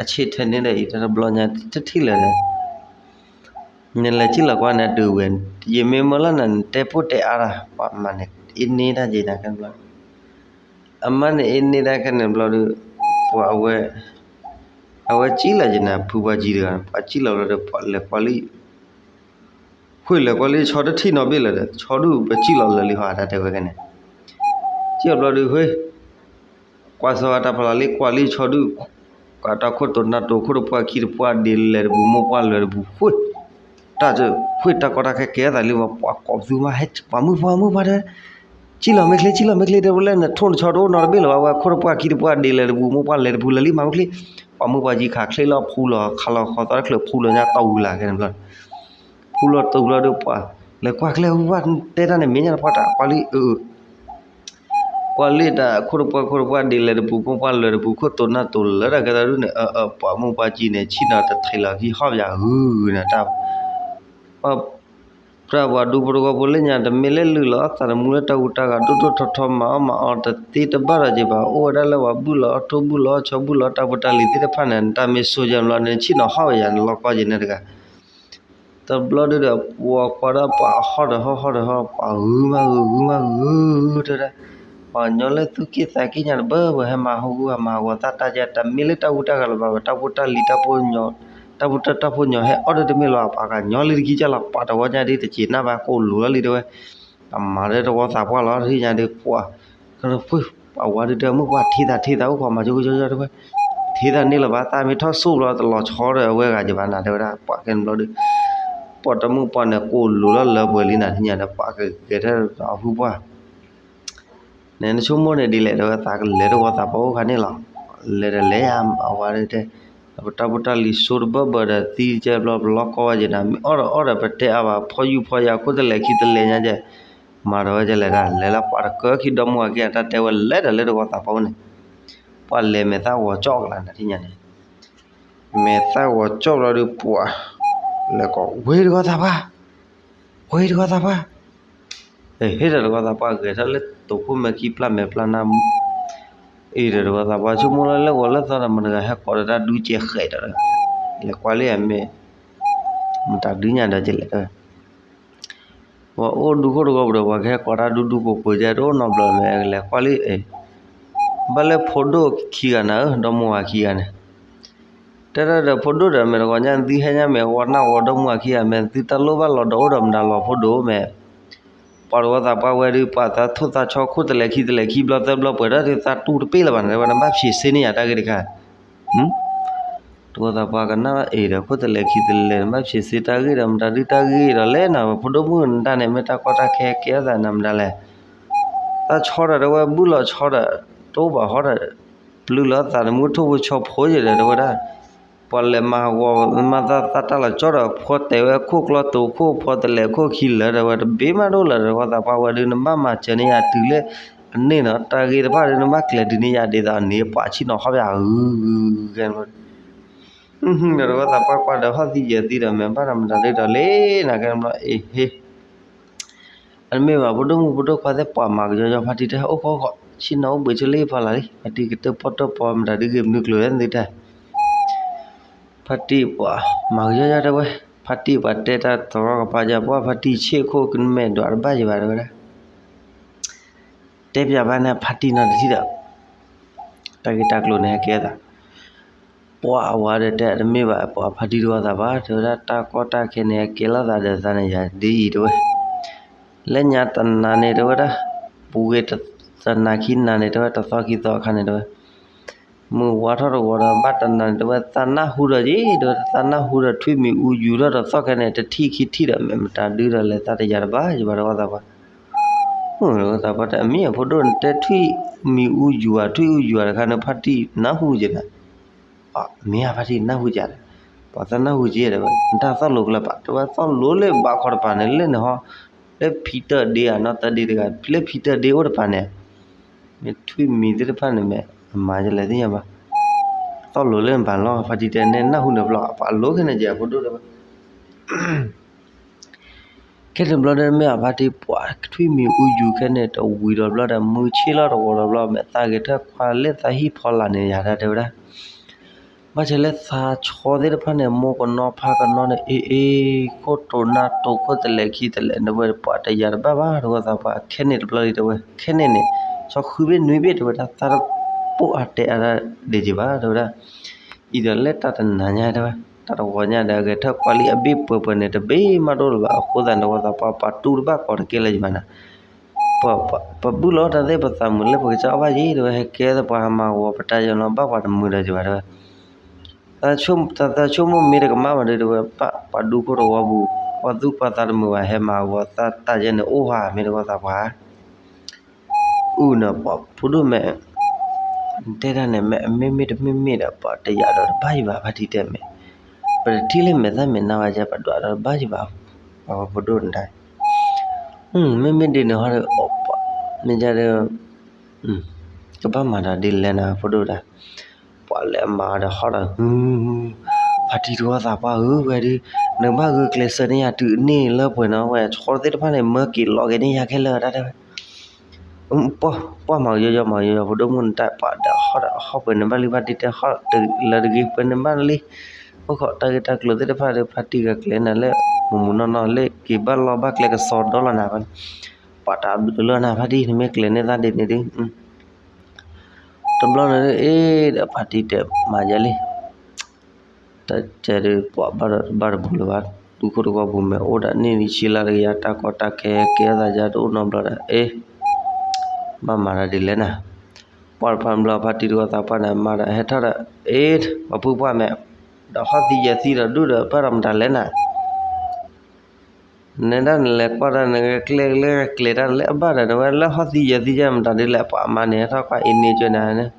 အဆ့ၣ်ထဲန့ၣ်ဒီးအံၤတဘျီညါတထံၣ်လၢၤဒီး, နလဲၤစံၣ်လီၤကွၢ်န့ၣ်ဒုးဝဲ, ယမ့ၢ်မၢလီၤနၤ နတဲပိၢ်တဲအါတၢ် ပှၤမၤန့ၣ် အ့န့တၢ်က့ၤနၤကဲဘျီ အမါန့ၣ်အ့န့တၢ်ခဲန့ၣ်ဘျီဒီး, ပှၤအဝဲ, အဝဲစံၣ်လီၤက့ၤနၤ ဖုပှၢ်ကံတဂၤ ပှၤစံၣ်လီၤဘျီဒီး ပှၤလဲၤကွၢ်လံ, ဃုလဲၤကွၢ်လံဆီတထံၣ်နီတဘ့ၣ်လၢၤဒီး ဆီဒုၣ်ပစံၣ်လီၤလၢာ်လံဟီ တၢ်တဲဝဲခဲန့ၣ်, စံၣ်လီၤဘျီဒီး ဃု ကွၢ်စီၤအတၢ်ဖျါလံ ကွၢ်လံဆီဒုၣ်, ကွၢ်တၢ်ခိၣ်တိၤနၢ်တိၤ ခိၣ်တပှၢ်ခံတပှၢ်ဒ့လဲၤတပူၤ မိၢ်ပှၢ်လဲၤတပူၤ ဃု, တၢ်ဃုတၢ်ကီတၢ်ခဲကဲသးလံ ပှၤကိးပသူမး ဟဲပှၤမုၢ်ပှၢ်မုၢ်ပှၢ်တဲ စံၣ်လီၤမ့ၢ်ချ့ စံၣ်လီၤမ့ၢ်ချ့ တဲဝဲလၢနထိၣ်နဆီတအိၣ်နီတဘ့ၣ်လၢၤဘၣ် အဝဲခိၣ်တပှၢ်ခံတပှၢ်ဒ့လဲၤတပူၤ မိၢ်ပှၢ်လဲၤတပူၤလၢာ်လံ မၤမုၢ်ချ့, ပှၤမုၢ်ပှၢ်ကံခးချ့လီၤဖူလီၤ ခးလီၤဃီၤသီတချုးဖူလီၤညါတီၢ်ဝံၤလၢ်ခဲန့ၣ်ဘျီ, ဖူလီၤတုၤဘျီဒီးပှၤ, လဲၤကွၢ်ကျဲပှၢ်တဲတၢ်န့ၣ်မ့ၢ်ညါတပှၢ်တၢ် ကွၢ်လံအၢ ကွၢ်လံတၢ်ခိၣ်တပှၢ်ခိၣ်တပှၢ်ဒ့လဲၤတပူၤ မိၢ်ပှၢ်လဲၤတပူၤ ခိၣ်တိၤနၢ်တိၤလၢတၢ်ကဲသးဒုၣ်န့ၣ် အၢ အၢ ပှၤမုၢ်ပှၢ်ကံန့ၣ် ဆ့ၣ်နီၤတထံးလီၤခံဟီၣ်ပယၤဂုၤဂုၤန့ၣ်တၢ် ပှၤဒူဖိတဝီဖိလၢညါ တမ့ၢ်လၢလုၢ်လီၤအီၣ်သးသမူလၢတၢ်ဟူးတၢ်ဂဲၤ ဒိၣ်ဒိၣ်ထီထီ မၤအီၣ်မၤအီတသ့တဘၣ်ဒီးက့ၤဘၣ် အိၣ်ဝဲဒၣ်လၢပှၤဘူၣ်လီၤအီၣ်ထိၣ်ဘူၣ်လီၤအီၣ်ဆီဘူၣ်လီၤအီၣ်တၢ်ဖိတၢ်လံၤသ့ၣ်တဖၣ်န့ၣ် နတၢ်မ့ၢ်ဆိကဲဘျီန့ၣ် ဆ့ၣ်နီၤဟီၣ်ဝဲယၤန့ၣ် လီၤကီက့ၤန့ၣ်တဂၤ တဘျီဒုဒီး ပှၤကွၢ်ဒၣ်ပှၤဟီၣ်ဒီးဟီၣ် ဟီၣ်ဒီးဟီၣ် ပှၤဂုၤမးဂုၤ ဂုၤမးဂုၤ တဲဒၣ် ပှၤကညီလၢသူၣ်က့ၣ်သးက့ၣ်ညါတဘၢဘၢ ဟဲမၤဟူဂူာ်ဟဲမၤဟးဂီၤသးတၢ်ကဲ တမ့ၢ်လၢတၢ်ဟူးတၢ်ဂဲၤလၢၤဘၣ် တၢ်ဖိတၢ်လံၤ တၢ်ဖိ တၢ်ဖိတၢ်တၢ်ဖိညီ ဟဲအီၣ်ဒီးတမ့ၢ်လၢၤဘၣ် ပှၤကညီလံတကံၢ်ကၢ်လီၤ ပှၤတဝီညါဒ်တက့ၤနၢ်ဘၣ် ကိၣ်လိၤလီၤလံတဲဝဲ အမၤဒီးတဝီသးပှၢ်လီၤ တဟ့ၣ်ညါဒီး ပှၤ ပှၤဝၤဒုတဲမုၢ်ပှၢ်ထံသးထံသးအိၣ်ခိးမၤကၠိကၠိတဲဝဲ ထံသးန့ၣ်လၢၤဘၣ် သးမ့ၢ်ထီၣ်စိၣ်ဘျီတလီၤဆီဒီးအဝဲဂၤက့ၤဘၣ်နၤတဲဝဲဒၣ် ပှၤကဲန့ၣ်ဘျီဒီး ပှၤတမုၢ်ပှၢ်န့ၣ် ကိၣ်လိၤလီၤလၢပှဲၤလံနၤထံၣ်ညါဒီး ပှၤကကဲထဲအဖုပှၢ် န့ၣ်နဆိကမိၣ်န့ၣ်ဒ်လဲၣ်တဲဝဲ သးကလဲၤတဝီသးပှၢ်အိၣ်ခါန့ၣ်လီၤ လဲၤဒီးလဲၤယၤ အဝၤဒုတဲ ပတၢ်ဖိတၢ်လံၤစိတဘၢဘၢဒီးသံကဲဘျီ ပလီၢ်ကီဝဲက့ၤနၤ မ့ၢ်အီၣ်ဒီးအီၣ်ဒီးပတဲအါဘၣ် ဖီယူၢ်ဖီယၤ ခိၣ်တလဲၤခံတလဲၤညါကဲ မၤဒီးဝဲကဲလဲၣ်ဒၣ် လဲၤလၢပှၤတကၢခံဒီမါဝၤခံဂၤ တၢ်တဲဝဲလဲၤဒီးလၢတဝီသးပှၢ်အိၣ်န့ၣ် ပှၤလဲၤမဲာ်သၣ်ဂီၤကၠီၣ်ကလာ်နၤထံၣ်ညါန့ၣ် မဲာ်သၣ်ဂီၤကၠီၣ်ဘျီဒီးပှၤ လဲၤကိး ဝ့ၢ်တဝီသးပှၢ် ဝ့ၢ်တဝီသးပှၢ် ဟ့ၣ်ဒီးတဝီသးပှၢ်ဂဲၤထီၣ်လၢတိာ်ခိၣ်မဲာ်ခံပျၢ်မဲာ်ပျၢ်နါ အံၤဒီးတဝီသးပှၢ်ဆိကမိၣ်လၢလၢဂီၤလၢသီဒီး မတၤတဂၤဟဲကိးဒီးတၢ်ဒူကဲဃဲးဒီး လဲၤကွၢ်လံအမ့ၢ် မတၤဒုညါဒီးကလဲၤ ပှၤအိၣ်ဒူခိၣ်တဂီၤပူၤဒီး ပှၤကဟဲကိးတၢ်ဒူဒူကိးကိးကဲတအိၣ်နီတဘျီမ့ၢ် လဲၤကွၢ်လံ ဘၣ်လၢဖိဒိၣ်ခံဂၤနၤဧၢ ဒီမါဝၤခံဂၤန့ၣ် တဲဒၣ်ဒီးဖိဒိၣ်ဒီး မ့ၢ်တဂီၤညါသုဟဲညါမ့ၢ် ဝီနၢ်ဝီဒီမါဝၤခံဂၤမ့ၢ် သုတၢ်လိၣ်ဘၣ်လီၤဒီးအိၣ်ဒီးမတၤလီၤဖိဒိၣ်မ့ၢ် ပှၤတဝီသးပှၢ်ဝဲဒုး ပှၤသးထိၣ်သးဆီခိၣ်တလဲၤခံတလဲၤခံဘျီသၢဘျီပှဲၤဒီး သးတူၢ်တပ့ၢ်လၢၤဘၣ်န့ၣ် ဝဲနဘၣ်ဖံးစ့န့ၢ်ယၤတၢ်ဂ့ၢ်တခါ တဝီသးပှၢ်ကနၣ်အံၤဒီး ခိၣ်တလဲၤခံတလဲၤ နဘၣ်ဖံးစ့တၢ်ဂ့ၢ်ဒီး မတၤဒုတၢ်ဂ့ၢ်ဒီးလဲၣ်နၤ ဖိဒိၣ်မုၣ်နတၢ်န့ၣ် မ့ၢ်တၢ်ကီတၢ်ခဲကဲထီၣ်သးနၤမတၤလဲၣ် တၢ်ဆီဒီးတဝဲဘူၣ်လီၤဆီဒီး တအိၣ်ဘၣ်ဟီဒီး ပျုၢ်လီၤသးတမုၢ်ထိၣ်ဖိဆီဖိယဲဒီးတဝဲဒၣ် ပှၤလဲၤမၤဟးဂီၤမၤသးသးတၢ်လီၤကၠီဒီး ဖီတဲာ်ဝဲခိၣ်ကျီတိာ်ခိၣ်ဖီတလဲၤခိၣ်ခံလၢာ်ဒီးဝဲ တဘ့ၣ်မးတအိၣ်လၢၤ တဝီသးပှၢ်ဝဲဒုး နဘၣ်မၤစၢၤန့ၢ်ယၤတုၤလၢအန့ၣ်နီၤ တၢ်ဂ့ၢ်တဖၣ်ဒုး နဘၣ်ကျဲၤတုၤန့ၢ်ယၤဒ်သိးန့ၣ် ပှၤဆ့ၣ်နီၤဟီၣ်ဘၣ်ဂုၤဂုၤ ဒီးတဝီသးပှၢ်ကွၢ်ဒီးဟီၣ်သံယဲၢ်သံဒီး မ့ၢ်ဘၣ်ဒီးမတၤဒုဒီးလဲၣ် နကဲဘျီအ့ဟ့ အမ့ၢ်ဘၣ် ဖိဒိၣ်မုၣ်ဖိဒိၣ်ခွါသ့ၣ်ပှၤမၤကယီယီ ဖါတံၢ်တဟဲအိၣ်ဖီခိၣ် ဆ့ၣ်နီၤအိၣ်ဘှံးဆိလၢဖီလာ်လံ ဖါတံၢ်ကတၢၢ်ပီၣ်တၢၢ်ပီ မတၤဒုဂ့ၤမနုၤကျိၤလဲၣ်သ့ၣ်တၢ် ဖါတံၢ်ပှၤမၤကယီယီတဲဝဲ, ဖ ဖါတံၢ်ပှၤတဲတၢ်တရီကပါယၤ ပှၤဖါတံၢ်ဆ့ၣ်ခိၣ်ကမဲာ်ဒွးတဘၣ်ယံၤဘၣ် တဲဝဲဒၣ်. တဲပၠးဘၣ်န့ၣ် ဖါတံၢ်နီတထံၣ်ဒီး တၢ်ဂ့ၢ်တၢ်ကျိၤန့ၣ်ဟဲကဲသး, ပှၤအဝၤဒီးတဲတမ့ၢ်ဘၣ် ပှၤဖါတံၢ်တဝီသးပှၢ် တဲဝဲဒၣ် တၢ်ကီတၢ်ခဲန့ၣ် ဟဲကဲလိာ်သးဒီးသးန့ၣ်ယၤဒ်အံၤ တဲဝဲ, လၢညါတနၤန့ၣ် တဲဝဲဒၣ်, ပူၤကွံာ်တနၤခံနၤန့ၣ် တဲဝဲ တသီခံသီအခါန့ၣ် တဲဝဲ မုၢ်ဝါထီၣ်တဝီဒီး ဘၣ်တနၤန့ၣ် တဲဝဲ သးနၢ်ဟူဒီးက့ၤ တဲဝဲ သးနၢ်ဟူဒီးထွံၣ်မံၤအူယူၤထီၣ်တသီခဲန့ၣ် တထံၣ်ခံထံၣ်ဒီး မ့ၢ်မတၤဒုဒီးလဲၤသးတယၤတဘၣ်ယံၤဘၣ် တဝီသးပှၢ်. တဝီသးပှၢ်တဲ အမ့ၢ်အဖိဒိၣ်န့ၣ် တဲထွံၣ်မံၤအူယူၤဧါ ထွံၣ်အူယူၤဧါတခါန့ၣ် ဖါတံၢ်နၢ်ဟူက့ၤနၤ မ့ၢ်ဧါ ဖါတံၢ်နၢ်ဟူက့ၤဒီး, ပှၤသးနၢ်ဟူက့ၤဒီး နတၢ်သီၣ်လိၤကလၢၤဘၣ် တဲဝဲ သီၣ်လိၤလၢဘးခီတပၤန့ၣ် လၢနဟီ လၢဖံတၢၣ်ဒ့ဧါ နီၢ်တၢၣ်ဒ့တဂၤ လၢဖံတၢၣ်ဒ့အိၣ်တပၤန့ၣ်, မ့ၢ်ထွံၣ်မံၤသ့ၣ်တဖၣ်န့ၣ် မ့ၢ်အမၤယလဲၤသ့ၣ်ညါဘၣ်, သီၣ်လိၤလၢနပၤလီၤ ဖါတံၢ်တဲန့ၣ် နၢ်ဟူန့ၣ်ဘျီ ပှၤလိၤခဲန့ၣ်က့ၤ အဖိဒိၣ်တဲဝဲ ခဲန့ၣ်ဘျီဒီး မ့ၢ်အဖါတံၢ်ပှၤထွံၣ်မံၤအူယူၤခဲန့ၣ် တဝံၤဒီးဘျီဒီး မုၢ်ဆ့ၣ်လီၤတဝီဒီးဘျီ မ့ၢ်သးဂဲၤထၢၣ်ခွါလၢသးဟံၣ်ဖီလာ်န့ၣ် ယၤဒၣ်တဲဝဲဒၣ်, ဘၣ်ဆၣ်လၢသးဆီသ့ၣ်တဖၣ်န့ၣ် မိၢ်ကနီၤဖါကနီၤန့ၣ် အ့ၣ်အ့ၣ် ခိၣ်တိၤနၢ်တိၤ ခိၣ်တလဲၤခံတလဲၤ နဝဲပှၤတယၤတဘၣ်ဘၣ် တဝီသးပှၢ် ခဲန့ၣ်တဘျီလံတဲဝဲ ခဲန့ၣ်န့ၣ် ဆီဃုဘ့ၣ်နွံဘ့ၣ်တဲဝဲဒၣ် သးတပိာ်အါတဲအါဒၣ်ဒံးက့ၤဘၣ် တဲဝဲဒၣ် အံၤဒီးလၢတၢ်တနၤညါတဲဝဲ တၢ်တဝီညါဒီး ဂဲၤထၢၣ်ခွါလံအဘ့ၣ်ပှဲၤပှဲၤန့ၣ် တဘ့ၣ်မးတအိၣ်လၢၤဘၣ် အဃိသတးန့ၣ် တဝီသးပှၢ် ပှၤတူၢ်တဘၣ်ကိးတကဲလၢၤယဘၣ်နၤ ပ ပ ပဘုၣ်လီၤတၢ်သ့ၣ် ပသးမုာ်လၢပကစၢ်အီၣ်ဘၣ်ယံၤ တဲဝဲ ဟဲကဲသပှၢ် ဟးမၤဂီၤပတၢ်ယဲလီၤ ဘၣ်ပှၤတမုာ်ဒီးယဘၣ် တဲဝဲ သးဆိကမိၣ်မ့ၢ်တကမၣ်ဘၣ်ဒီး တဲဝဲ ဘၣ်ပှၤဒူခိၣ်တဝီပူၤ ကွၢ်သူၣ်ကွၢ်သးတမုာ်ဘၣ် ဟဲမၤဂီၤသးတၢ်ယဲန့ၣ် အိၣ်ဟါ မ့ၢ်တဝီသးပှၢ် အုၣ်န့ၣ် ပှၤဖိဒိၣ်မဲာ် တဲတၢ်န့ၣ် မ့ၢ်အမ့မ့ၢ်တမ့ၢ်မ့ၢ်ဒီး ပှၤတယာ်ဒီးတဘၣ်ယံၤဘၣ် ဖါတံၢ်တဲမဲာ် ပတထံၣ်လၢမဲာ်သၣ်မဲာ်နါဝဲကဲ ပဒွးဒီးတဘၣ်ယံၤဘၣ် ပှၤဖိဒိၣ်န့ၣ်တၢ် မ့မ့ၢ်ဒ်န့ၣ်ဟီဒီး မ့ၢ်ဒ်ဒီး ကဘၣ်မၤဒီးဒ်လဲၣ်နၤ ဖိဒိၣ်တၢ် ပှၤလဲၤမၤဒီးဟီဒီး ဖါတံၢ်တဝီသးပှၢ်ဧၢ ဝဲဒုး နဘၣ်ဂုာ်ကျဲးစၢးန့ၢ်ယၤတုၤန့ၢ်လၢပှဲၤနီၤ ဝဲဆီသ့ၣ်တဖၣ်န့ၣ် မၢက့ၤလီၤက့ၤန့ၢ်ယၤခဲလၢာ်တၢ်တဲဝဲ ပှၢ်မၤကယီယီမၤကယီယီ ဖိဒိၣ်မုၣ်နတၢ်ပှၤဒီးဟီဒီးဟီပှဲၤန့ၣ်ဘၣ်လံ ဖါတံၢ်တဲဟီလၢတဂ့ၤပှဲၤန့ၣ်ဘၣ်လံ အိၣ်ခိးတၢ်ဂ့ၢ်တၢ်ကျိၤသ့ၣ်တဖၣ်ဒီး ဖါတံၢ်ကကျဲၤနၤလၢ မုၢ်မုၢ်နီၢ်နီၢ်လၢက့ၤဘၣ်လီၢ်ဘၣ်ကျဲကစီဒီလီၤနၤ ပှၤတၢ်ဘျုးလၢနၤ ဖါတံၢ် နမ့ၢ်ကျဲၤန့ၢ်သးဒ်န့ၣ်ဒုး တဘျီန့ၣ် အ့ၣ်ဒီးဖါတံၢ်တဲမၤယဲလံ တၢ်တဲဒုးပှၤဘၣ်ဒီးတဘၣ်တဘူးလၢၤဘၣ် ဒူခိၣ်တဝီပူၤမဲာ်အိၣ်ဒီးနံၣ်နံၣ်ဆံလါတကယၤ တၢ်ကီတၢ်ခဲကဲသးယါတအိၣ်နီတဘျီဒီး အ့ၣ် ဘၣ်မၤတၢ်ဒ်လဲၣ်နၤ ပှၤတဖၣ်ဘျီဖါတံၢ်တဝီသးပှၢ်န့ၣ် မၤဒီးဟဲထီၣ်ဒီး အ့ၣ် ပှၤပုၢ်ပှၢ်မဲာ် ဒီးဟီၣ်သံယဲၢ်သံဒီးဒူၣ်ဒီး ဘၣ်ဒီးမတၤလဲၣ်နၤ နဒၣ်နလဲၤကွၢ်တၢ်နကျဲလၢကျဲၤတၢ်လၢအဘၣ်ဒီး နဝဲလၢဟီၣ်သံယဲၢ်သံယဲၢ်မတၤဒ်လဲၣ် ပှၤအမါန့ၣ် ထီၣ်ကွၢ်အံၤန့ၣ်ကၠိနၤန့ၣ်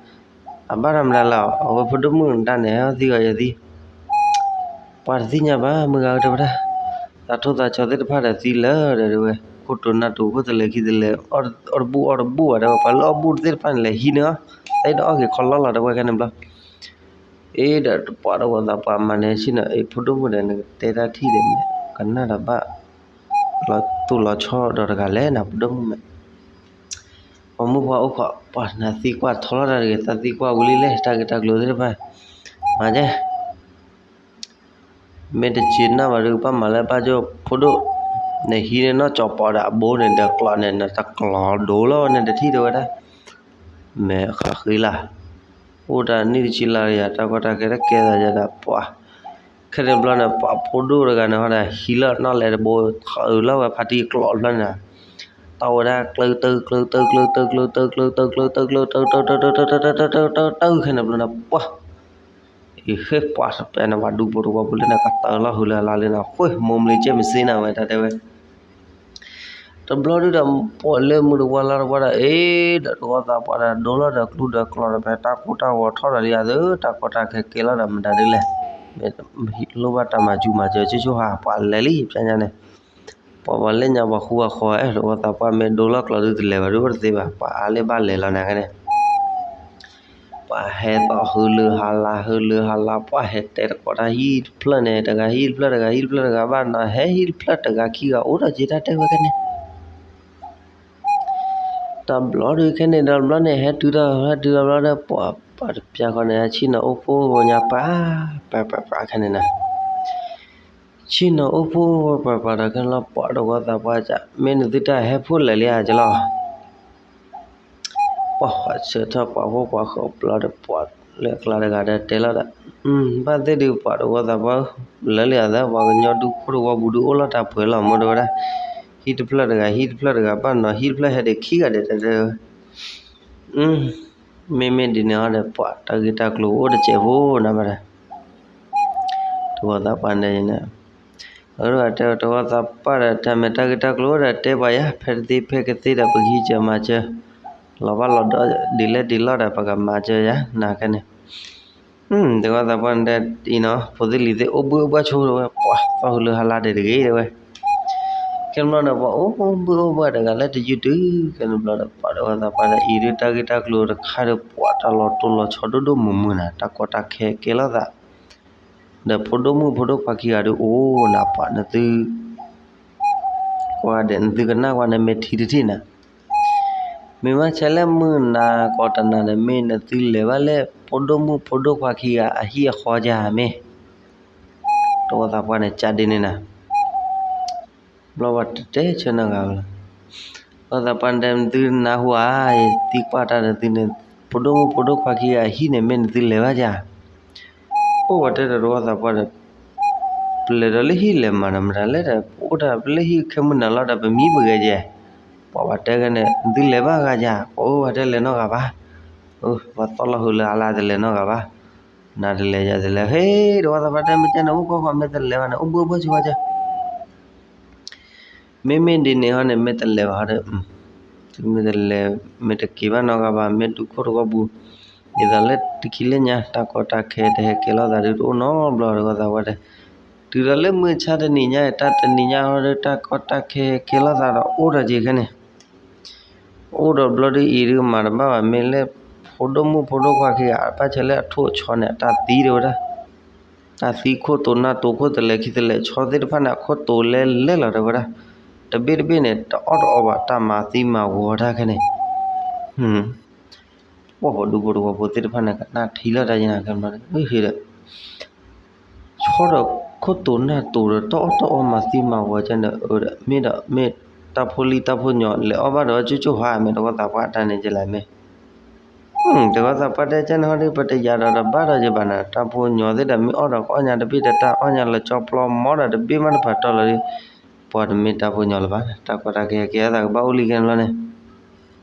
အဘၣ်ဒီးမတၤလဲၣ် အဝဲဖိဒိၣ်မုၣ်နတၢ်န့ၣ် ဟီၣ်သံဂီၤယဲၢ်သံ ပှၤတသ့ၣ်ညါဘၣ် မုၢ်ဂၤဧၢ တဲဝဲဒၣ် သးထိၣ်သးဆီသ့ၣ်တဖၣ်ဒီးသံလၢာ်ဒီး တဲဝဲ ခိၣ်တိၤနၢ်တိၤ ခိၣ်တလဲၤခံတလဲၤ အီၣ်တဘူၣ်အီတဘူၣ်ဘၣ် တဲဝဲ ပှၤလၢအီၣ်ဘူၣ်သ့ၣ်တဖၣ်န့ၣ် လဲၤဟံးန့ၢ်အီၤ သးအံၤဒီးအီၣ်က့ၤခီလီလီၤ တဲဝဲ ခဲန့ၣ်ဘျီ အ့ၣ်ဒီးပှၤတဝီသးပှၢ်မၤန့ၣ် ဆ့ၣ်နီၤ အ့ၣ် ဖိဒိၣ်မုၣ်ဒီး နကတဲတၢ်ထံၣ်ဒီး ကနၣ်ဒီးဘၣ် လီၤသူၣ်လီၤဆီဒီးတဂၤလဲၣ်နၤ ဖိဒိၣ်မုၣ်မဲာ် ပှၤမုၢ်ပှၢ်အိၣ်ခိး ပှၤနသံကွၢ်ထီလီၤတၢ်တဂ့ၤ သးသံကွၢ်ဝံၤလံလဲၣ် တၢ်ဂ့ၢ်တၢ်ကျိၤသ့ၣ်တဖၣ် မၤကဲ မ့ၢ်တစံးနၢ်ဘၣ်ဒီး ပၢ်မၤလၢပၢ်ကၠိဖိဒိၣ် နဟံးန့ၢ်နီၢ်ကၠီၤပီၤဒီးအဘိန့ၣ် ဒီးကျီးန့ၣ် နတကျီးဒိလီၤဝဲန့ၣ်တထံၣ်တဲဝဲဒၣ် မ့ၢ်ဃးဃံလၤ အိၣ်တၢ်နံၣ်တဆံလါယၤ တၢ်ကီတၢ်ခဲတကဲသးယၤဒီးပှၤ ခဲန့ၣ်ဘျီန့ၣ် ပှၤဖိဒိၣ်တဂၤန့ၣ်ဟီဒီး ဟံးလၢနီၢ်လဲၤတဘိ ဃုလီၤဝဲဖါတံၢ်ကျီးဖျၢၣ်န့ၣ် တၢ်ဝဲဒၣ် ကျၢတၢ ကျၢတၢ ကျၢတၢ ကျၢတၢ ကျၢတၢ ကျၢတၢ ကျၢတၢ ကျၢတၢ ခဲန့ၣ်ဘျီန့ၣ် ပှၤ အံၤဃ့ပှၤစပဲန့ၣ် ပှၤဒူဖိတဝီဖိလၢန့ၣ် ကတၢၢ်လီၤဟုလၢအလါလၢန့ၣ် ဃိမိၢ်မလ့ၤကဲမ့ၢ်စ့နၤဝဲ တၢ်တဲဝဲ တဘျီဒုဒီး ပှၤလၢမုၢ်တဝါလါတဝါဒီး အ့ၣ် ဒီးတဝီသးပှၢ်ဒီး ဒိလီၤဒီးကျူဒီးကျီးဒီး ဖဲတၢ်ကိၢ်တၢ်ဂီၤထီၣ်ဒီးလံအသိး တၢ်ကီတၢ်ခဲကဲလီၤဒီး မတၤဒ်လဲၣ် မ့ၢ်လိၣ်ဘၣ်တၢ်မၤစူၤမၤစၢၤ ကၠိဆိဟး ပှၤလဲၤလံ ပျါညါန့ၣ် ပှၤပှၤလၢညါပှၤဃူပှၤဃီ အဲၣ် တဝီသးပှၢ်မ့ၢ်ဒိလီၤကျီးဒုတလဲၤဘၣ်ဒု အိၣ်တသ့ဘၣ် ပှၤအါလၢဘၣ်လဲၤလီၤန့ၣ်ကဲန့ၣ် ပှၤဟဲသီၣ်ဟုလၢဟါလါ ဟုလၢဟါလါ ပှၤဟဲတဲတကိးတၢ်ဟံၣ်တဖျၢၣ်န့ၣ် တဂၤဟံၣ်တဖျၢၣ် တဂၤဟံၣ်တဖျၢၣ် တဂၤဘၣ်နီၤ ဟဲဟံၣ်တဖျၢၣ် တဂၤခံဂၤအိၣ်ဒီးက့ၤတၢ်တဲဝဲကဲန့ၣ် တဘျီဒုခဲန့ၣ်ဒီးဘျီန့ၣ် ဟဲတုၤဒီး ဟဲတုၤဒီးဘျီဒီး ပှၤပှၤတပျၢ်ဃီန့ၣ် ဟဲဆ့ၣ်နီၤအိၣ်ဖှိၣ်ဂီၤညါပၢ် ပၢ်ပၢ်ပၢ်ခဲန့ၣ်နၤ ဆ့ၣ်နီၤအိၣ်ဖှိၣ်ဝဲပှၤပှၤဒီးခဲလၢာ်လီၤ ပှၤတဝီသးပှၢ်ကၠး မ့ၢ်နသုတၢ်ဟဲဖှိၣ်လၢာ်လံဧါကၠီလီၤ. ပှၤဆၢထၢၣ်ပှၤဖှိၣ်ပှၤဃၢၤပျီဒီးပှၤလၢအကျါတဂၤဒီးတဲလီၤဒီး ဘၣ်သ့ၣ်ဒုးပှၤတဝီသးပှၢ်ဧၢ, လၢာ်လံဧါသၢ ပှၤကညီဒူခိၣ်တဝီပူၤဒုးအိၣ်လီၤတၢ်ပှဲၤလီၤ မ့ၢ်တဝဲဒၣ်, ဟံၣ်တဖျၢၣ်တဂၤ ဟံၣ်တဖျၢၣ်တဂၤ ဘၣ်နီၤဟံၣ်တဖျၢၣ်ဟဲဒံးခံဂၤဒဲးတဲဝဲ မ့မ့ၢ်ဒ်န့ၣ်ဟီဒီး ပှၤတၢ်ဂ့ၢ်တၢ်ကျိၤအိၣ်တစဲးဖိနၤဘၣ်ဒီး တဝီသးပှၢ်န့ၣ် အဝဲတဲတဝီသးပှၢ်ဒီး တၢ်မ့ၢ်တၢ်ဂ့ၢ်တၢ်ကျိၤဒီးတဲပှၤယၤ ဖဲတသ့ဖဲကသ့ဒီး ပကဟံးစၢၤမၤစၢၤ လီၤဘၣ်လီၤဒီး ဒ်လဲၣ်ဒ်လဲၣ်ဒီး ပကမၤစၢၤယၤ နၤခဲန့ၣ် တဝီသးပှၢ်န့ၣ်တဲအံၤနီၤ ဖိသ့ၣ်လံၤသ့ၣ်အိၣ်ဘှံးအိၣ်ဘှီၣ်ဆိတဲဝဲ ပှၤသီၣ်ဃုာ်လၢဟါလါဒဲးတဂ့ၤတဲဝဲ ခဲန့ၣ်ဘျီဒီး ပှၤအိၣ်ဘှံးအိၣ်ဘှီၣ်တဂၤလၢတယုၢ်တုၤ ခဲန့ၣ်ဘျီဒီး ပှၤတဝီသးပှၢ်ဒီး အံၤဒုးတၢ်ဂ့ၢ်တၢ်ကျိၤတခါဒီး ပှၤတၢ်လီၤတိၢ်လီၤဆီဒိၣ်ဒိၣ်မုၢ်မုၢ်နၤ တၢ်ကီတၢ်ခဲကဲလိာ်သး ဒီးဖိဒိၣ်မုၣ်ဖိဒိၣ်ခွါခံဂၤဒုးအိၣ်နၤ ပှၤနသု ကွၢ်ဒဲး နသုကနၣ်ကွၢ်န့ၣ် မ့ၢ်ထံတထံၣ်နၤ မ့ၢ်ဘၣ်ဆဲးလၢမုၢ်နၤကိးတနၤန့ၣ် မ့ၢ်နသုလဲၤဘၣ်လၢ ဖိဒိၣ်မုၣ်ဖိဒိၣ်ခွါခံဂၤအဟံၣ်အဃီဧါမ့ၢ် တဝီသးပှၢ်န့ၣ် ကးဒ်န့ၣ်နၤ ဘျီဝဲတတဲဆၢနီတဂၤဘၣ်လီၤ. တဝီသးပှၢ်န့ၣ်တဲ နသုနၢ်ဟူဧါ, ယသံကွၢ်တၢ်နသုန့ၣ် ဖိဒိၣ်မုၣ်ဖိဒိၣ်ခွါခံဂၤအဟံၣ်န့ၣ် မ့ၢ်နသုလဲၤဘၣ်ဧါ. အိၣ်ဝဲတဲဒီးတဝီသးပှၢ်ဒီး ပလဲၤဒီးလၢဟံၣ်လဲၤမၤဒီးမတၤလဲၣ်ဒီး ပအိၣ်တၢ်လၢဟံၣ်ခဲမုၢ်နၤလီၤဒီး ပမံပဂဲၤယဲၢ်, ပှၤဘၣ်တဲဂဲန့ၣ် နသုလဲၤဘၣ်ဂၤဧါ, ပှၤအိၣ်ဝဲတဲလဲၤနီတဂၤဘၣ်. ပှၤသီၣ်လီၤဃုာ်လၢအလါတလဲၤနီတဂၤဘၣ်. နၤတလဲၤယၤတလဲၤ ဟ့ၣ် တဝီသးပှၢ်တဲ မ့ၢ်ကဲန့ၣ် အိၣ်ခိၣ်ဃီမ့ၢ်တလဲၤဘၣ်န့ၣ် အိၣ်ဘှံးအိၣ်ဘှီၣ်ဆိဝဲကဲ မ့မ့ၢ်ဒ်န့ၣ်ဟီန့ၣ် မ့ၢ်တလဲၤဘၣ်ဟီဒီး မ့ၢ်တလဲၤ မ့ၢ်တက့ၤဘၣ်နီတဂၤဘၣ် မ့ၢ်ဒူခိၣ်တဝီပူၤ ဒ်သိးလၢတခံလၢညါ တၢ်ကီတၢ်ခဲတဟဲကဲလိာ်သးဒုးတအိၣ်နီတဘျီတဝီသးပှၢ်တဲ, တုၤဒီးလၢမုၢ်ဆါတနံၤညါ တၢ်တနံၤညါဟီဒီး တၢ်ကီတၢ်ခဲကဲလိာ်သးဒီးအိၣ်ဒီးက့ၤခဲန့ၣ် အိၣ်ဒီးဘျီဒုးအံၤဒုးမၤတဘၣ်ဘၣ် မ့ၢ်လၢ ဖိဒိၣ်မုၣ်ဖိဒိၣ်ခွါခံဂၤ အဘၣ်ဆဲးလၢအထိၣ်အဆီန့ၣ် အတၢ်သံတဲဝဲဒၣ်, တၢ်သံခိၣ်တိၤနၢ်တိၤခိၣ်တလဲၤခံတလဲၤဆီသ့ၣ်တဖၣ်န့ၣ် အခိၣ်တိၤလဲၤလဲၤလီၤတဲဝဲဒၣ်, တဘ့ၣ်တဘ့ၣ်န့ၣ် တအီၣ်တအီဘၣ် တၢ်မၤသံမၤဝီတၢ်ခဲန့ၣ် ပှၤဖိဒူဖိတဝီဖိသ့ၣ်တဖၣ်န့ၣ် ကနၣ်ထံလီၤတၢ်ယဲၢ်နၤခဲဘျီဒီး ဟ့ၣ်ဒီး ဆီဒီးခိၣ်တိၤနၢ်တိၤဒီး တအီၣ်တအီမၤသံမၤဝီကဲန့ၣ် မ့ၢ်ဒီးမ့ၢ်တၢ်ဖိလံၤတၢ်ဖိညီ လဲၤအီၣ်ဘၣ်ဒီးကၠိကၠိဟါ မ့ၢ်တဝီသးပှၢ်တၢ်န့ၣ်ကဲလဲၣ်မ့ၢ် တဝီသးပှၢ်တဲကဲန့ၣ်ဟီဒီး ပတယာ်ဒီးတဘၣ်ဒီးယဘၣ်နၤ တၢ်ဖိညီသ့ၣ်ဒီး မ့ၢ်အီၣ်ဒီးကအီၣ်ညါတဘ့ၣ်ဒီး တၢ်အီၣ်ညါလီၤကၠီပျီမီဒီးတဘ့ၣ်မးတဖးတီၢ်လီၤဒီး ပှၤတမ့ၢ်တၢ်ဖိညီလၢၤဘၣ် တၢ်ကီတၢ်ခဲကဲအသးကဘၣ်အိၣ်လံခဲန့ၣ်ဘျီန့ၣ်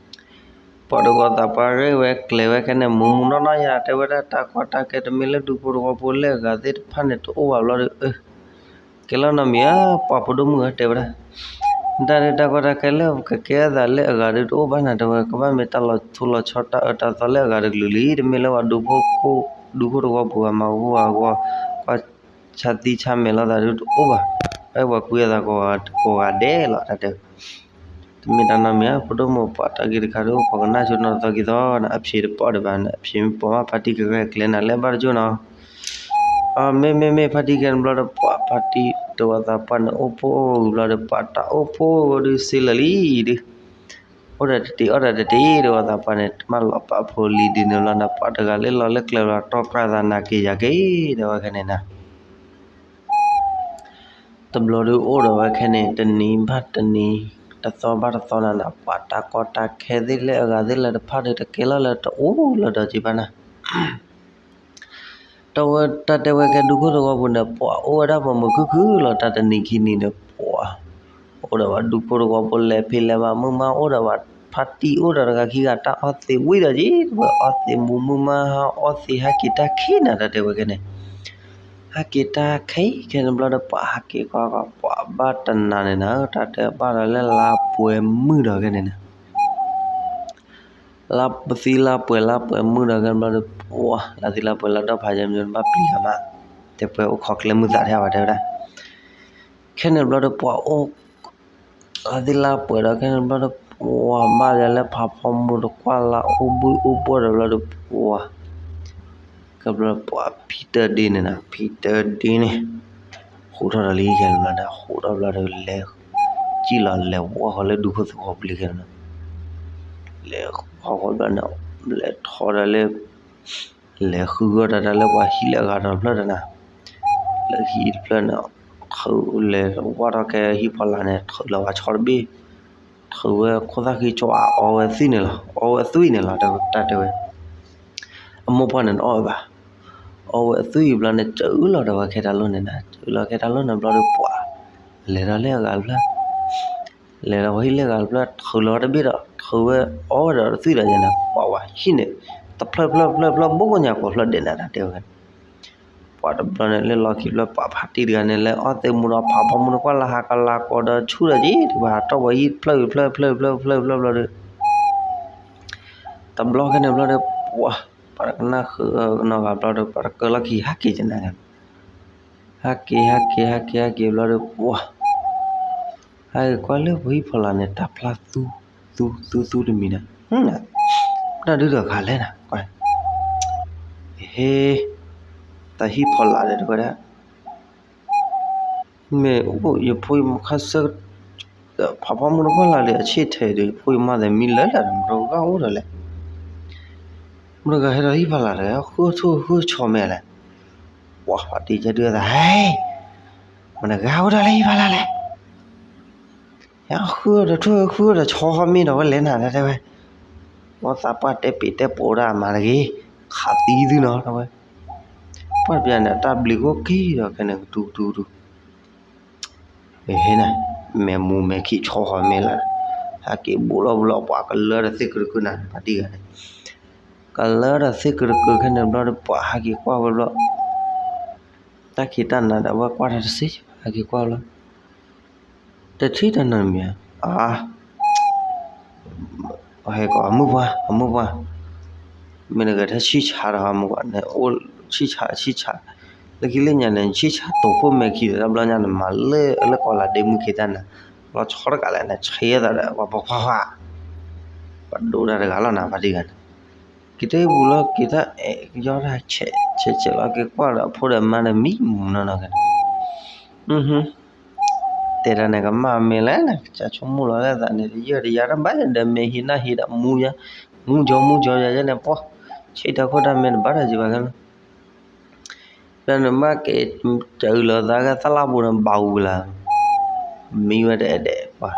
ပှၤတဝီသးပှၢ်ရဲၣ်ဝဲကျဲၤဝဲခဲန့ၣ် မူးမူးနီၢ်နီၢ်ယၤ တဲဝဲဒၣ်တၢ်ကီတၢ်ခဲတမ့ၢ်လၢဒူဖိတဝီဖိလၢအဂၤသ့ၣ်တဖၣ်န့ၣ် တအိၣ်ဘၣ်ဘျီဒီး ကဲလီၤနီတမံၤဧါ ပှၤဖိဒိၣ်မုၣ်ဧၢ တဲဝဲဒၣ်, တၢ်ဒုးတၢ်ကီတၢ်ခဲလၢကကဲအသးလၢအဂၤဒုးတအိၣ်ဘၣ်နၤ တဲဝဲ ကဘၣ်မ့ၢ်တၢ်လီၤထူလီၤဆီတၢ်အၢတၢ်သီလၢအဂၤတကလုာ်လံ တမ့ၢ်လၢပှၤဒူဖိ ဒူခိၣ်တဝီပူၤ အမၤဟူအဂီၢ် ကွၢ်ဆါသံဆါမဲာ်လိာ်သးဒုးတအိၣ်ဘၣ်, အဝဲပှၤကွံာ်အသးကိးဂၤဒဲးလီၤ တၢ်တဲ တမ့ၢ်တၢ်နီတမံၤဧါ ဖိဒိၣ်မုၣ်ပှၤတၢ်ဂ့ၢ်တခါဒုး ပှၤကနၣ်ဆိနီၢ်သီက့ၤသီ အဖံးတပိာ်ဒံးဘၣ်န့ၣ် အဖံးမ့ၢ်ပိာ်ဘၣ်ဖါတံၢ်ကရဲၣ်ကျဲနၤ လဲၤဘၣ်တကၠိၢ်နီၤ, မ့မ့မ့ၢ်ဖါတံၢ်ခဲန့ၣ်ဘျီဒီး ပှၤဖါတံၢ်တဝီသးပှၢ်န့ၣ် အိၣ်ဖှိၣ်အိၣ်ဂုၤဘျီဒီး ပှၤတၢ်အိၣ်ဖှိၣ်ဒုးစ့လၢာ်လံဒုး အိၣ်ဒီးတတ့ၤအီၣ်ဒီးတတ့ၤ တဝီသးပှၢ်န့ၣ် တမၢလီၤပာ်ဖိလံၤဒ်န့ၣ်ဘျီန့ၣ် ပှၤတဂၤလၢလီၤလၢကျဲလီၤတီၢ်ကြၢးသးနၤက့ၤယၤက့ၤ တဲဝဲခဲန့ၣ်နၤ တဘျီဒုးအိၣ်ဒီးဝဲခဲန့ၣ် တနံၤဘၣ်တနံၤ တသီဘၣ်တသီနၤနၤ ပှၤတၢ်ကီတၢ်ခဲသ့ၣ်လၢအဂၤသ့ၣ်လၢတဖၣ်ဒုး တကဲလီၤလၢတအိၣ်လၢၤဒီးက့ၤဘၣ်နၤ တၢ်တဲဝဲခဲဒူခိၣ်သဝီပူၤန့ၣ် ပှၤအိၣ်ဝဲဒၣ်ပှၤမုာ်ခုၣ်ခုၣ်လီၤ တၢ်တနံၤခံနံၤဒီး ပှၤ အိၣ်ဒီးဝဲဒူခိၣ်သဝီပူၤ လဲၤဖံးလဲၤမၤမုၢ်မါ အိၣ်ဒီးဝဲဖါတံၢ် အိၣ်ဒီးတဂၤခံဂၤ တၢ်အီၣ်သ့ဝံၤဒီးက့ၤ တဝဲအီၣ်သ့မူမုၢ်မါ ဟးအီၣ်သ့ဟးက့ၤတၢ်ခံနၤ တၢ်တဲဝဲခဲန့ၣ် ဟးက့ၤတၢ်ခံခဲန့ၣ်ဘျီဒီး ပှၤဟးက့ၤကွၢ်ကွၢ် ပှၤဘၣ်တနၤန့ၣ်နၤ တၢ်တဲဘၣ်ဒီးလၢလါပှဲၤမုၢ်ဒီးခဲန့ၣ်နၤ လါပသံလါပှဲၤလါပှဲၤမုၢ်ဒီးခဲန့ၣ်ဘျီဒီး ပှၤ လါသံလါပှဲၤလါဒီဖးယဲမ့ၢ်ဘၣ်ပျံၤဂၤမး တဲပှဲၤအိၣ်ခိးကျဲမုၢ်သးထဲဘၣ်တဲဝဲဒၣ် ခဲန့ၣ်ဘျီဒီးပှၤအိၣ် လါသံလါပှဲၤဒီးခဲန့ၣ်ဘျီဒီး ပှၤဘၣ်ယၤလၢဖးဖီမူတကွၢ်လၢအိၣ်ဘှံးအိၣ်ဘှီၣ်ဒီးဘျီဒီး ပှၤ ကဘျီပှၤဖံတၢဒ့န့ၣ်နၤ ဖံတၢဒ့န့ၣ် ဟူးထီၣ်ဒီးလံခဲန့ၣ်ဘျီဒီး ဟူးထီၣ်ဘျီဒီးလဲၤ စံၣ်လီၤလဲၤဝီဃီၤလၢဒူခိၣ်သဝီပူၤလံခဲန့ၣ် လဲၤဃီၤဃီၤဘျီန့ၣ် လဲၤထီၣ်ဒီးလၢ လဲၤဃုဂီၢ်တၢ်တၢ်လၢပှၤဟံၣ်လၢအဂၤဒီးတဖျၢၣ်တနၤ လၢဟံၣ်တဖျၢၣ်န့ၣ် ထုးလဲၤဝဲထီၣ်ကဲဟံၣ်ဖီလာ်န့ၣ် ထုးလီၤဝဲဆီတဘ့ၣ်, ထုးဝဲခိၣ်သၣ်ဃံကၠီအီဝဲသွံၣ်န့ၣ်လီၤ, အီဝဲသွံၣ်န့ၣ်လီၤ တၢ်တဲဝဲ. အမိၢ်ပှၢ်န့ၣ်တအီၣ်ဝဲဘၣ်, အီဝဲအသွံၣ်အံၤဘျီန့ၣ် စၢလီၤဒီးဝဲခဲတၢ်လိၣ်န့ၣ်နၤ, စၢလီၤခဲတၢ်လိၣ်န့ၣ်ဘျီဒီး ပှၤလဲၤဒီးလၢအဂၤတဖျၢၣ်, လဲၤဒီးဝဲဟံၣ်လၢအဂၤတဖျၢၣ် ထုးလီၤတဘ့ၣ်ဒီး ထုးဝဲအီဝဲဒီးတသွံၣ်ဒီးယဲန့ၣ် ပှၤဝဲဟံၣ်န့ၣ် တဖျၢၣ်ဖျၢၣ်ဖျၢၣ်ဖျၢၣ် ဘိၣ်ကိၣ်ညါကိးဖျၢၣ်ဒဲးနၤ တၢ်တဲဝဲ. ပှၤတဘျီန့ၣ် လၢလီၢ်ခံဖျၢၣ် ပှၤဖးတံၢ်တဂၤန့ၣ် လဲၤအီၣ်သ့ၣ်မူဒီး ဖးဖီမူတကွၢ်လၢဟးကလၤကိးဒီးဆူၣ်ဒီးက့ၤ တဘၣ်ဟးထီၣ်ဝဲဟံၣ်ဖျၢၣ်ဖျၢၣ်ဖျၢၣ်ဖျၢၣ်ဖျၢၣ်ဖျၢၣ်ဘျီဒီး တဘျီခဲန့ၣ်ဘျီဒီး ပှၤ ပှၤတကနၣ်ဃုနီၤဂၤဘျီဒီး ပှၤတကၢလီၢ်ခံဟးက့ၤကနၤ, ဟးက့ၤ ဟးက့ၤ ဟးက့ၤ ဟးက့ၤဘျီဒီး ပှၤ ဟဲက့ၤကွၢ်လၢပှၤဟံၣ်ဖီလာ်န့ၣ် တၢ်ဖျါသူ သူ သူ သူတမံၤဒီး တၢ်ဒုးဒီးခါလဲၣ်နၤ, ဟ့ တၢ်ဟံၣ်ဖီလာ်ဒီးတဝဲဒၣ် မ့ၢ်အိၣ်ယဖိယမါခါဆၢ ဖးဖီမူတကွၢ်လၢ်ဒီး အဆ့ၣ်ထဲးဒီး ယဖိယမါသ့ၣ်မံလၢာ်လၢာ်ဒီး မတဂၤအိၣ်ဒီးလဲၣ်, မတဂၤဟဲဒီးဟံၣ်ဖီလာ်ဒီး ဃုထူၣ်ဃုဆီမ့ၢ်လဲၣ်, ပှၤဖးတံၢ်ကဒုးအသး ဟဲ မတဂၤအိၣ်ဒီးလၢဟံၣ်ဖီလာ်လဲၣ် ယဃုဒီးထူၣ်ဃုဒီးဆီဟီမ့ၢ်ဒီးဝဲလဲၣ်နၤ တဲဝဲ, ပှၤသးပှၢ်တဲပ့ၤတဲပိာ်ဒၣ်အမၤတဂ့ၤ, ခးသံသုနီၤ တဲဝဲ, ပှၤတပျၢ်န့ၣ် တၢ်ဘျုးဂီၢ်က့ၤဒီးခဲန့ၣ် ကတူၤကတူၤကတူၤ, ဟဲနၤ, မဲာ်မူမဲာ်ခံဆီဟီမ့ၢ်လၢာ်, ဟဲက့ၤဘူးလီၤဘူးလီၤ ပှၤကလၢဒီးသ့ၣ်ကတကုနၤ ဖးတံၢ်ဂၤန့ၣ်, ကလၢဒီးသ့ၣ်ကတကုခဲန့ၣ်ဘျီဒီး ပှၤဟဲက့ၤကွၢ်ဝဲဘျီ တၢ်ခံးတၢ်နၤဒီး အဝဲကွၢ်တၢ်တစ့ၢ် ဟဲက့ၤကွၢ်ဘျီ, တထံၣ်တၢ်နီတမံၤဧါ, ဟဲကီး အမိၢ်ပှၢ် အမိၢ်ပှၢ်, မ့ၢ်နဂဲၤထၢၣ်ဆံၣ်ဆါဒီး ဟးမုၢ်ပှၢ်န့ၣ် အိၣ်ဆံၣ်ဆါဆံၣ်ဆါ, လၢခံလၢညါန့ၣ် ဆံၣ်ဆါတိာ်ခိၣ်မဲာ်ခံဒီး တၢ်ဘျီညါန့ၣ် မၤလၢလၢကီးလၢဒ့မုၢ်ခံတၢ်နၤ, လီၤဆီတကးလဲၣ်န့ၣ် ဆဲးသးဒီး ပှၤပှၤခွါခွါ ပှၤဒိးတၢ်တဂၤလီၤနၤ ဖးတံၢ်ဂၤန့ၣ်, က့ၤတၢ်ဟံၣ်ပူၤလီၤက့ၤတၢ်အဲၣ်ကယီတၢ်ဆဲးဆဲးဆဲးလီၤက့ၤကွၢ်ဒီး အဖိဒီးမါဒီးမံမူနီၢ်နီၢ်ကဲန့ၣ်, တဲတၢ်န့ၣ် ကမၣ်မ့ၢ်လဲၣ်န့ၣ် ကစၢ်ဆိကမိၣ်လီၤလၢသးန့ၣ် တယၢၢ်တယၤတဘၣ်ဒီး မ့ၢ်ဟံးနၢ်ဟံးဒီးမူယၤ, မူကၠီမူကၠီယၤယဲန့ၣ် ပှၤ ဆံးတၢ်ခိၣ်တၢ်မဲာ်တဘၣ်ဒီးယဘၣ်ခဲလၢာ် ဒီးနမ့ၢ်က့ၤ စၢလီၤသးကသလၢ်ပူၤန့ၣ် ဘၣ်ဝံၤလၢ်, မံဝဲတအဲၣ်ဒဲးပှၤ,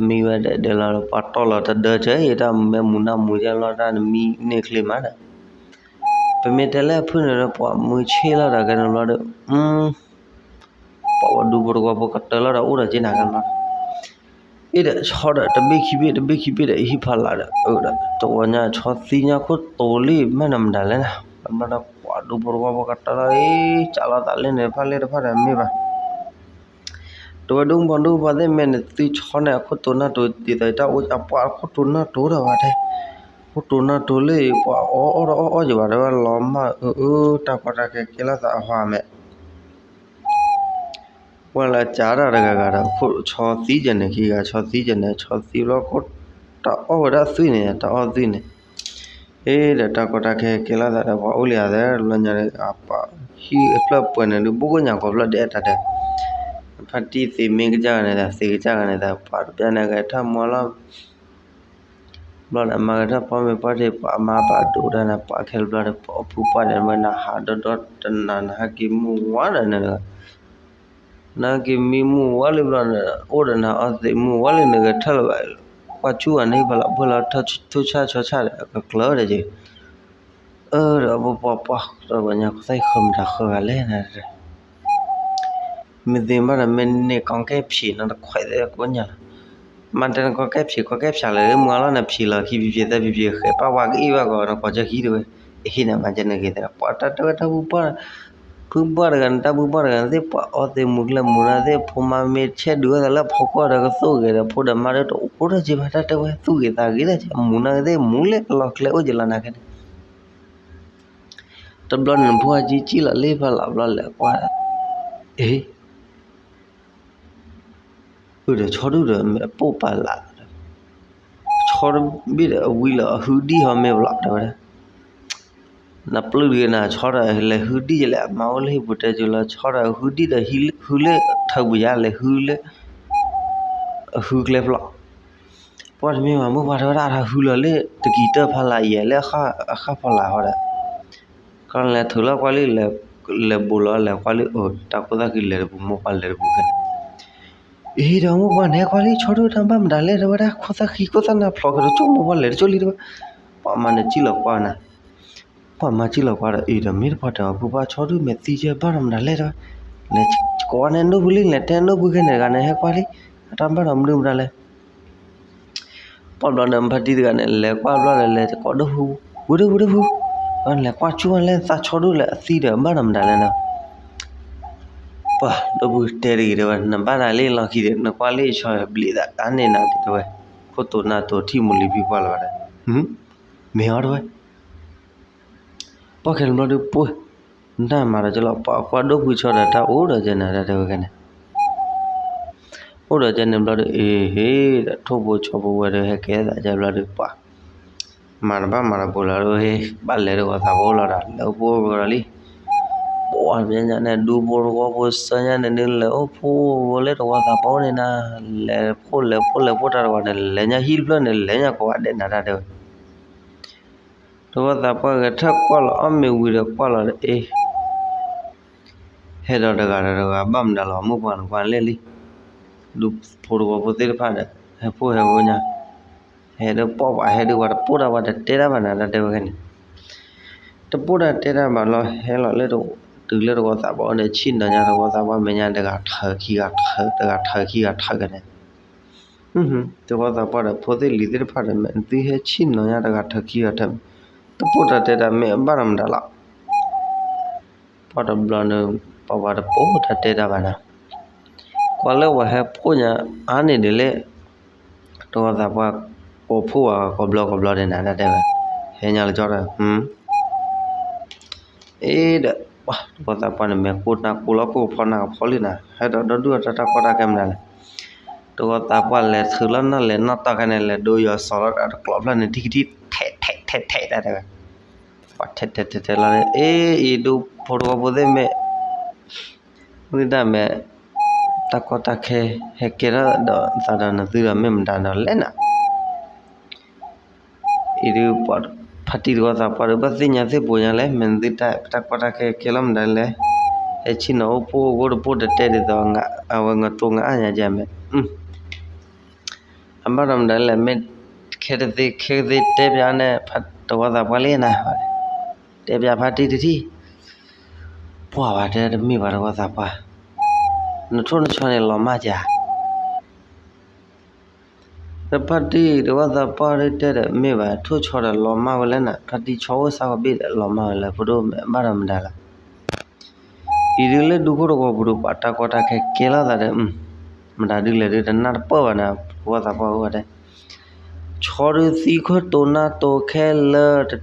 မံဝဲတအဲၣ်ဒဲးလီၤ ပှၤတီၢ်လီၤတဒၢကဲအံၤ တၢ်မဲာ်မူနၢ်မူယဲလီၤ တၢ်နမံန့ၢ်ချ့မးဒီး, ပမ့ၢ်တဲလၢအဖုၣ်န့ၣ်ဒီး ပှၤမုၢ်ဆ့ၣ်လီၤဒီးကဲန့ၣ်ဘျီဒီး ပှၤဝဲဒူဖိတဝီဖိကတၢၢ်လီၤဒီးအိၣ်ဒီးက့နၤကဲလီၤ အ့ၣ်ဒီးဆီဒီးတဘ့ၣ်ခံဘ့ၣ်တဘ့ၣ်ခံဘ့ၣ်ဒီးဟံၣ်ဖီလာ်ဒီး အၢဒီးတဝီညါဆီသံညါခိၣ်တိၤလံမ့ၢ်နမတၤလဲၣ်နၤ, ဘျီဒီးပှၤဒူဖိတဝီဖိကတၢၢ်လီၤအံၤ ကးလီၤသးလၢန့ၣ်တဖၣ်လၢတဖၣ်ဒီးမ့ၢ်ဘၣ် တဝဲဒူဖိဒူဖိသ့ၣ်မ့ၢ်နသုဆီန့ၣ် အခိၣ်တိၤနၢ်တိၤဒ်သိးတၢ်အိၣ်အပှၤအခိၣ်တိၤနၢ်တိၤဒီးဝဲထဲ, ခိၣ်တိၤနၢ်တိၤလၢအံၤ ပှၤအီၣ်အီၣ်ဒီးအီၣ်အီၣ်ယဘၣ် တဝဲလီၤမၢ်အၢ တၢ်ကီတၢ်ခဲကဲလီၤသးအဟါမဲာ် ပှၤလၢကးတၢ်တဂၤဂၤဒီး ဆီသံကဲန့ၣ် ခံဂၤဆီသံကဲန့ၣ် ဆီသံဘျီခိၣ် တၢ်အီၣ်ဝဲဒၣ်သွံၣ်န့ၣ် တၢ်အီၣ်သွံၣ်န့ၣ်, အ့ဒီးတၢ်ကီတၢ်ခဲကဲလီၤသးဒီး ပှၤအိၣ်လံဧါသဲ တဘျီညါဒီး အပှၤဟံၣ်အဖျၢၣ်ပှဲၤန့ၣ်ဒုး ဘိၣ်ကိၣ်ညါကိးဖျၢၣ်ဒဲး တၢ်တဲ ဖါတံၢ်သ့မ့ၢ်ကစၢ်ဂၤန့ၣ်ဒီး သ့ကစၢ်ဂၤန့ၣ်ဒီး ပှၤတပျၢ်န့ၣ် ဂဲၤထၢၣ်မူလီၤ ဘျီဒီး မၤကထၢၣ်ဖီမ့ၤဖီထံး ပှၤမါပှၤဒိးတၢ်န့ၣ် ပှၤခဲလၢာ်ဘျီဒီး ပှၤအီၣ်ဖုပှၢ်န့ၣ် မ့ၢ်နဟးဒီဒီတနၤ နဟဲက့ၤမုၢ်ဝါဒီးန့ၣ် နဟဲက့ၤမံမုၢ်ဝါလံဘျီန့ၣ် အိၣ်ဒီးနၤအီၣ်သ့ၣ်မုၢ်ဝါလံ နဂဲၤထၢၣ်လၢၤဘၣ် ကွၢ်ဆူၣ်အန့ၣ် ပှၤလၢဖှိၣ်လီၤထၢၣ်ဆူၣ်ဆၣ်ဆီဆၣ်ဒီး ကကျၢၤဒီးက့ၤ အၢ ဒီးပပှၤပှၢ် တဝဲညါ ကသ့ၣ်ဃၢမတၤဃၢဂၤလဲၣ်နၤ မ့ၢ်သ့ၣ်ဘၣ်ဒီး မ့ၢ်န့ၢ်ကီကဲၣ်ဖံးနီတခွဲးသ့ၣ်ကိညါလီၤ. မ့ၢ်တဲနကီကဲၣ်ဖံး ကီကဲၣ်ဖျးလၢမုၢ်အလီၢ်န့ၣ် ဖံးလီၤခံဖံးဖံးသၢဖံးဖံး ဃဲးပၢ်ဝါကအံၣ်ဘၣ်ကီး နကွၢ်ကၢၢ်ခံတဝဲ အဟ့ၣ်နၤမၤကဲန့ၣ်ဂ့ၤသး ပှၤတၢ်တဲဝဲတၢ်ဖုပှၢ် ဖုပှၢ်တဂၤန့ၣ် တၢ်ဖုပှၢ်တဂၤန့ၣ်သ့ၣ် ပှၤအီၣ်သ့ၣ်မူကျဲမူနၢ်သ့ၣ် ဖိမါမ့ၢ်ဆဲးဒုးဝဲသးလၢဖီခိၣ်ဒီးကသိၣ်ဂဲၤဒီး ဖိဒီးမါဒီးတအိၣ်ဒီးက့ၤဘၣ် တၢ်တဲဝဲသူၣ်ဂ့ၤသးဂ့ၤလၢ မူနၢ်သ့ၣ်မူလၢကလီၤကျဲအိၣ်က့ၤလီၤနၤခဲန့ၣ် တဘျီန့ၣ် နဖိအကံကံၣ်လီၤလၢဖးလၢ်ဘျီလဲၤကွၢ် အ့ အုၣ်ဒီးဆီဒုၣ်ဒီးမ့ၢ်အပိၢ်ပာ်လၢ် ဆီတဘ့ၣ်ဒီးအဝံလီၤအဟုဒံၣ်ဟီမ့ၢ်ဘျီတဲဝဲဒၣ် နပျုၢ်တဂ့ၤနၤ ဆီဒီးလဲၤဟုဒံၣ်ယလဲၣ် အမါအိၣ်လၢဟံၣ်ပူၤတဲကၠိလီၤ ဆီဒီးဟုဒံၣ်ဒီး ဟုလၢထၢပူၤယါလဲၤဟုလၢ အဟုကျဲဖျီ ပှၤတမ့ၢ်ဘၣ် မိၢ်ပှၢ်တဲဝဲဒၣ် အတၢ်ဟုလီၤလၢတကံၤတၢၢ်ဖးလၢ်အံၤ လၢအဃၣ်ဖီလာ်ဟီဒီး ကီၢ်လဲၤထုးလီၤကွၢ်လံလဲၤ လဲၤဘူးလီၤ လဲၤကွၢ်လံ အိၣ်တၢ်ခိၣ်သၣ်ဃံလဲၤတပူၤ မိၢ်ပှၢ်လဲၤတပူၤဖဲန့ၣ်, အ့ဒီးမိၢ်ပှၢ်န့ၣ်ကွၢ်လံ ဆီဒုၣ်တၢ်ဘၣ်မတၤလဲၣ်တဲဝဲဒၣ် ခိၣ်သၣ်ဃံခိၣ်သၣ်နၢ်ဖျိးကဒီး ကၠိမိၢ်ပှၢ်လဲၤတကၠိလံတဲဝဲ, ပှၤမၤန့ၣ်စံၣ်လီၤကွၢ်နၤ, ပှၤမၤစံၣ်လီၤကွၢ်ဒီး အ့ဒီးမ့ၢ်တပှၢ်တဲအီၤ ဖုပှၢ်ဆီဒုၣ်မဲာ်သံကဲဘၣ်ဒီးမတၤလဲၣ်တဲဝဲ, လဲၤကိးဝဲန့ၣ် နုၢ်ပူၤလံ လဲၤတဲနုၢ်ပူၤခဲန့ၣ်တဂၤန့ၣ် ဟဲကွၢ်လံ, အတၢ်ဘၣ်ဒီးမနုၤမတၤလဲၣ် ပှၢ်ဘျီန့ၣ် ဖါတံၢ်တဂၤန့ၣ် လဲၤကွၢ်ဘျီဒီး လဲၤကိးဒိၣ်ဖု, ဝံၤဒိၣ်ဝံၤဒိၣ်ဖု, လဲၤကွၢ်ဆူၣ်ဝဲလၢသးဆီဒုၣ်လၢအသံဒီး အဘၣ်ဒီးမတၤလဲၣ်န့ၣ်, ပှၢ်ဒိၣ်ဖုတဲတဂ့ၤတဲဝဲ နဘၣ်နၤလံလီၢ်ခံဒီး နကွၢ်လံဆီဘျံးသးအါန့ၢ်နၤဒံးတဲဝဲ, ခိၣ်တိၤနၢ်တိၤထံၣ်မူလံဖံပှၢ်လီၤဒီး, မ့ၢ်အီၤတဲဝဲ ပှၢ်ခဲန့ၣ်ဘျီဒုးပှၢ်, နတၢ်မၤဒီးကလီၤ ပှၢ်ကွၢ်ဒိၣ်ဖုဆီဒီး တၢ်အိၣ်ဒီးကဲနၤတၢ်တဲဝဲခဲန့ၣ်, အိၣ်ဒီးကဲန့ၣ်ဘျီဒီး အ့ဟ့ၣ်ဒီး ထိၣ်ဖိဆီဖိဝဲဒီး ဟဲကဲသးကဲဘျီဒီး ပှၢ် မၤတဘၣ်မၤတဘိလီၤဒီး ဟ့ၣ်ဘၣ်လဲၤတဂီၤသးပှၢ်အိၣ်လီၤဒီး လဲၤအိၣ်ဖှိၣ်ကဒီးလံ, ပှၢ်ညါန့ၣ် ဒူဖိတဝီဖိစၢညါန့ၣ်ဒုး လဲၤအိၣ်ဖှိၣ်ဝဲလၢတဂီၤသးပှၢ်အိၣ်န့ၣ်နၤ, လဲၤဖှိၣ်လဲၤဖှိၣ်လဲၤဖှိၣ်တၢ်တဂီၤန့ၣ် လဲၤညါဟံၣ်တဖျၢၣ်န့ၣ် လဲၤညါကိးဂၤဒဲးနၤတၢ်တဲဝဲ တဂီၤသးပှၢ်ဂဲၤထၢၣ်ကွၢ်လီၤ အီၣ်မ့ၤဝံၤဒီးကွၢ်လီၤဒီး အ့ ဟဲဒီးတဂၤဒီးတဂၤ ဘၣ်မတၤလီၤ မိၢ်ပှၢ်နကွၢ်လဲၣ်လံ, ဒူဖိတဝီဖိသ့ၣ်တဖၣ်ဒီး ဟဲဖှိၣ်ဟဲဖှိၣ်ညါ, ဟဲဒီးပှၢ်ပှၤဟဲဒုး ပှၤတပိၢ်တၢ် ပှၤတတဲတၢ်ဘၣ်နၤတၢ်တဲဝဲခဲန့ၣ်, တပိၢ်တၢ်တဲတၢ်ဘၣ်လီၤ ဟဲလီၤလၢ တုၤလၢတဂီၤသးပှၢ်အိၣ်ဒီး ဆ့ၣ်နီၤညါတဂီၤသးပှၢ်မဲာ်ညါ တဂၤထၢခံဂၤထၢ တဂၤထၢခံဂၤထၢကန့ၣ် တဂီၤသးပှၢ်ဒီး ဖိသ့ၣ်လံၤသ့ၣ်တဖၣ်ဒီး မ့ၢ်သုဟဲဆ့ၣ်နီၤညါတဂၤထၢခံဂၤထၢ, တပိၢ်တၢ်တဲတၢ်မ့ၢ်အဘၣ်ဒီးမတၤလီၤ, ပှၢ်တဘျီန့ၣ် ပှၤပှၤတပိၢ်တၢ်တဲတၢ်ဘၣ်နၤ, ကွၢ်လၢပှၤဟဲဖှိၣ်ညါအါန့ၢ်ဒံးလၢ တဂီၤသးပှၢ် ကိးဖှိၣ်ဝဲကိးဘျီကိးဘျီဒံးနၤ တၢ်တဲဝဲ, ဟဲညါလၢကၠီဒီး အ့ဒီး ပှၢ်တဂီၤသးပှၢ်န့ၣ် မဲာ်ကိၢ်နါကိၢ်လီၤ ကိၢ်ကဖီနၢ်ကဖီလံနၤ ဟဲဒီးဒီဒူၣ်အတၢ်တၢ်ကီတၢ်ခဲမနုၤလဲၣ်, တဂီၤသးပှၢ်လဲၤထုးလီၤနီၢ်လဲၤနီၢ်တီၢ်ခဲန့ၣ် လဲၤဒိယီၤစီၤလီၤတၢ်တကျိးဖျၢၣ်န့ၣ် ထံကထံၣ် ထဲးထဲးထဲးထဲးတၢ်တဲဝဲ, ပှၢ်ထဲးထဲးထဲးထဲးလီၤ အ့ အံၤဒူဖိတဂီၤဖိသ့ၣ်မ့ၢ် မုၢ်တၢ်မဲာ် တၢ်ကီတၢ်ခဲ ဟဲကဲထီၣ်ဒီးသးဒီးနသုဒီးမ့ၢ်မတၤဒီးလဲၣ်နၤ အံၤဒုး ဖါတံၢ်တဂီၤသးပှၢ်ဒီး ဘၣ်သ့ၣ်ညါသ့ၣ်ပိာ်ညါလဲၣ် မ့ၢ်နသုတၢ် တၢ်ကီတၢ်ခဲကဲလီၤမတၤလဲၣ်, ဟဲဆ့ၣ်နီၤအိၣ်ဖှိၣ်အိၣ်ဂိၢ်တပိၢ်တတဲဒ်သိး အဝဲငတိၤငအၢ်ညါကဲမ့ၢ် အဘၣ်ဒီးမတၤလဲၣ် မ့ၢ်ခဲတသ့ခဲကသ့တဲပၠးန့ၣ် တဂီၤသးပှၢ်လံနၤ, တဲပၠးဖါတံၢ်တထံၣ်, ပှၢ်ဘၣ်တဲတမ့ၢ်ဘၣ်တဂီၤသးပှၢ်, နထိၣ်နဆီန့ၣ်လီၤမၢ်ကဲ ဒီးဖါတံၢ်တဂီၤသးပှၢ်ဒုးတဲဒီး မ့ၢ်ဘၣ်ထိၣ်ဆီဒီးလီၤမၢ်ဝဲလဲၣ်နၤ, ဖါတံၢ်ဆီအိၣ်စးကဘ့ၣ်ဒီးလီၤမၢ်ဝဲလၢ ဖိဒိၣ်မဲာ်ဘၣ်ဒီးမတၤလီၤ, အံၤဒုးလၢဒူခိၣ်တဂီၤပူၤဒီး ပှၤတၢ်ကီတၢ်ခဲကဲလိာ်သးဒီး မတၤဒုးလဲၣ်ဒုးတနၢ်တပၢၢ်ဘၣ်နၤ, တဂီၤသးပှၢ်အိၣ်ဝဲဒၣ် ဆီဒုးသံခိၣ်တိၤနၢ်တိၤခဲလၢာ်,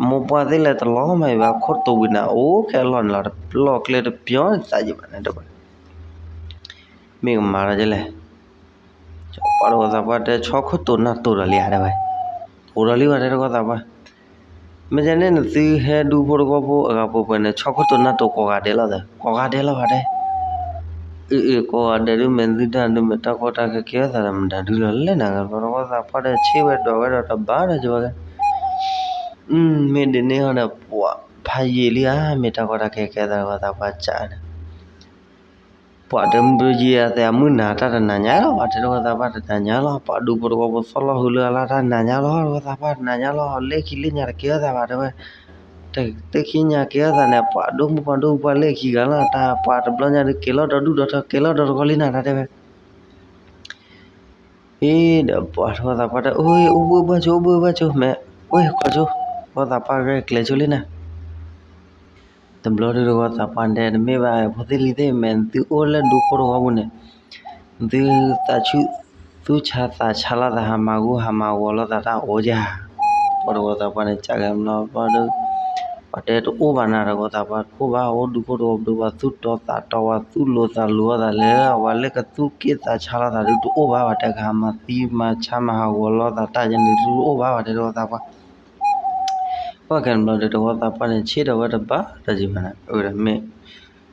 မိၢ်ပှၢ်သ့ၣ်လဲၤတလီၤမၢ်အံၤဘၣ် ခိၣ်တိၤဝံၤနၤ အိၣ်ခဲအလီၢ်န့ၣ်လီၤ, တလီၢ်ကျဲတပျီသးယံၤဘၣ်န့ၣ်တဘၣ်, မ့ၢ်ကမၤလီၤကလဲၣ်, ပှၤတဂီၤသးပှၢ်တဲ ဆီခိၣ်တိၤနၢ်တိၤဒီးလံဧါတဲဝဲ, တိၤဒီးလံဝဲတဲတဂီၤသးပှၢ် မ့ၢ်ကဲန့ၣ်နသုဟဲဒူဖိတဂီၤဖိအဂၤပှဲၤပှဲၤန့ၣ် ဆီခိၣ်တိၤနၢ်တိၤကိးဂၤဒဲးလီၤသၢ, ကိးဂၤဒဲးလီၤဘၣ်တဲ, အ့ၣ်အ့ၣ် ကိးဂၤဒဲးဒုး မ့ၢ်သုတၢ်ဒုး မ့ၢ်တၢ်ကီတၢ်ခဲကဲထီၣ်သးဒီး မတၤဒုးလီၤလဲၣ်နၤ, ပှၤတဂီၤသးပှၢ်ဒီးဆ့ၣ်ဝဲဒိးဝဲဒီးတဘၣ်ဒီးကဝဲ, မ့ၢ်ဒ်န့ၣ်ဟီန့ၣ် ပှၤဖးယံာ်လံဧါ, မ့ၢ်တၢ်ကီတၢ်ခဲကဲထီၣ်သး တဂီၤသးပှၢ်ကးန့ၣ် ပှၤတမုၢ်ယံၤအသးအမုၢ်နၤတၢ်တနၤညါလီၤဘၣ်တဲတဂီၤသးပှၢ် တနၤညါလီၤ, ပှၤဒူဖိတဂီၤဖိသီၣ်လီၤဟူလၢအလၢ်တၢ်နၤညါလီၤ, တဂီၤသးပှၢ်တနၤညါလီၤ, လၢခံလၢညါတကဲထီၣ်သးဘၣ်တဲဝဲ, တသ့ခံညါကဲထီၣ်သးန့ၣ် ပှၤဒိၣ်မုၣ်ပှၤဒိၣ်ပှၤလၢခံဂၤလီၤ, တၢ်ပှၤတဘျီညါဒုးက့ၤလီၤဒီဒူၣ်ဒီထၢ က့ၤလီၤဒီတကီလံနၤတၢ်တဲဝဲ အ့ၣ်ဒီးပှၤတဂီၤသးပှၢ်တဲ အိၣ်ဘှံးဘၣ်ဆိ အိၣ်ဘှံးဘၣ်ဆိ မ့ၢ်အိၣ်ဃီဆိ, တဂီၤသးပှၢ်ဂဲၤကျဲၤဆိလံနၤ, တဘျီဒုးတဂီၤသးပှၢ်တဲ တမ့ၢ်ဘၣ် ဖိသ့ၣ်လံၤသ့ၣ် မ့ၢ်သုအိၣ်လၢဒူခိၣ်တဂီၤပူၤန့ၣ်, သုသးဆူၣ် သူၣ်ဆါသးဆါလိာ်သး ဟးမၤဂူာ်ဟးမၤဂီၤလိာ်သးတၢ်အိၣ်ဧါ, ပှၤတဂီၤသးပှၢ်န့ၣ် ကးကဲဘျီဘျီဒီး ပှၤတဲတအိၣ်ဘၣ်နၤ တဂီၤသးပှၢ်တအိၣ်ဘၣ် အိၣ်ဒူခိၣ်တဂီၤပူၤ ပှၤသူၣ်တီသးတီ ပှၤသူၣ်လိၤသးလိၤလိာ်သးလၢ ပှၤလၢကသူၣ်က့ၣ်သးဆါလိာ်သးဒုးတအိၣ်ဘၣ် ပှၤတဲကဟးမၤသံမၤဆါမၤဟးဂီၤလိာ်သးတၢ်ယဲန့ၣ်ဒုးတအိၣ်ဘၣ် ပှၤတဲတဂီၤသးပှၢ် ပှၢ်ကဲဘျီဒီး တဂီၤသးပှၢ်န့ၣ် ဆ့ၣ်ဒီးဝဲတဘၣ်တၢ်ယံၤဘၣ်န့ၣ် အဝဲဒၣ်မ့ၢ်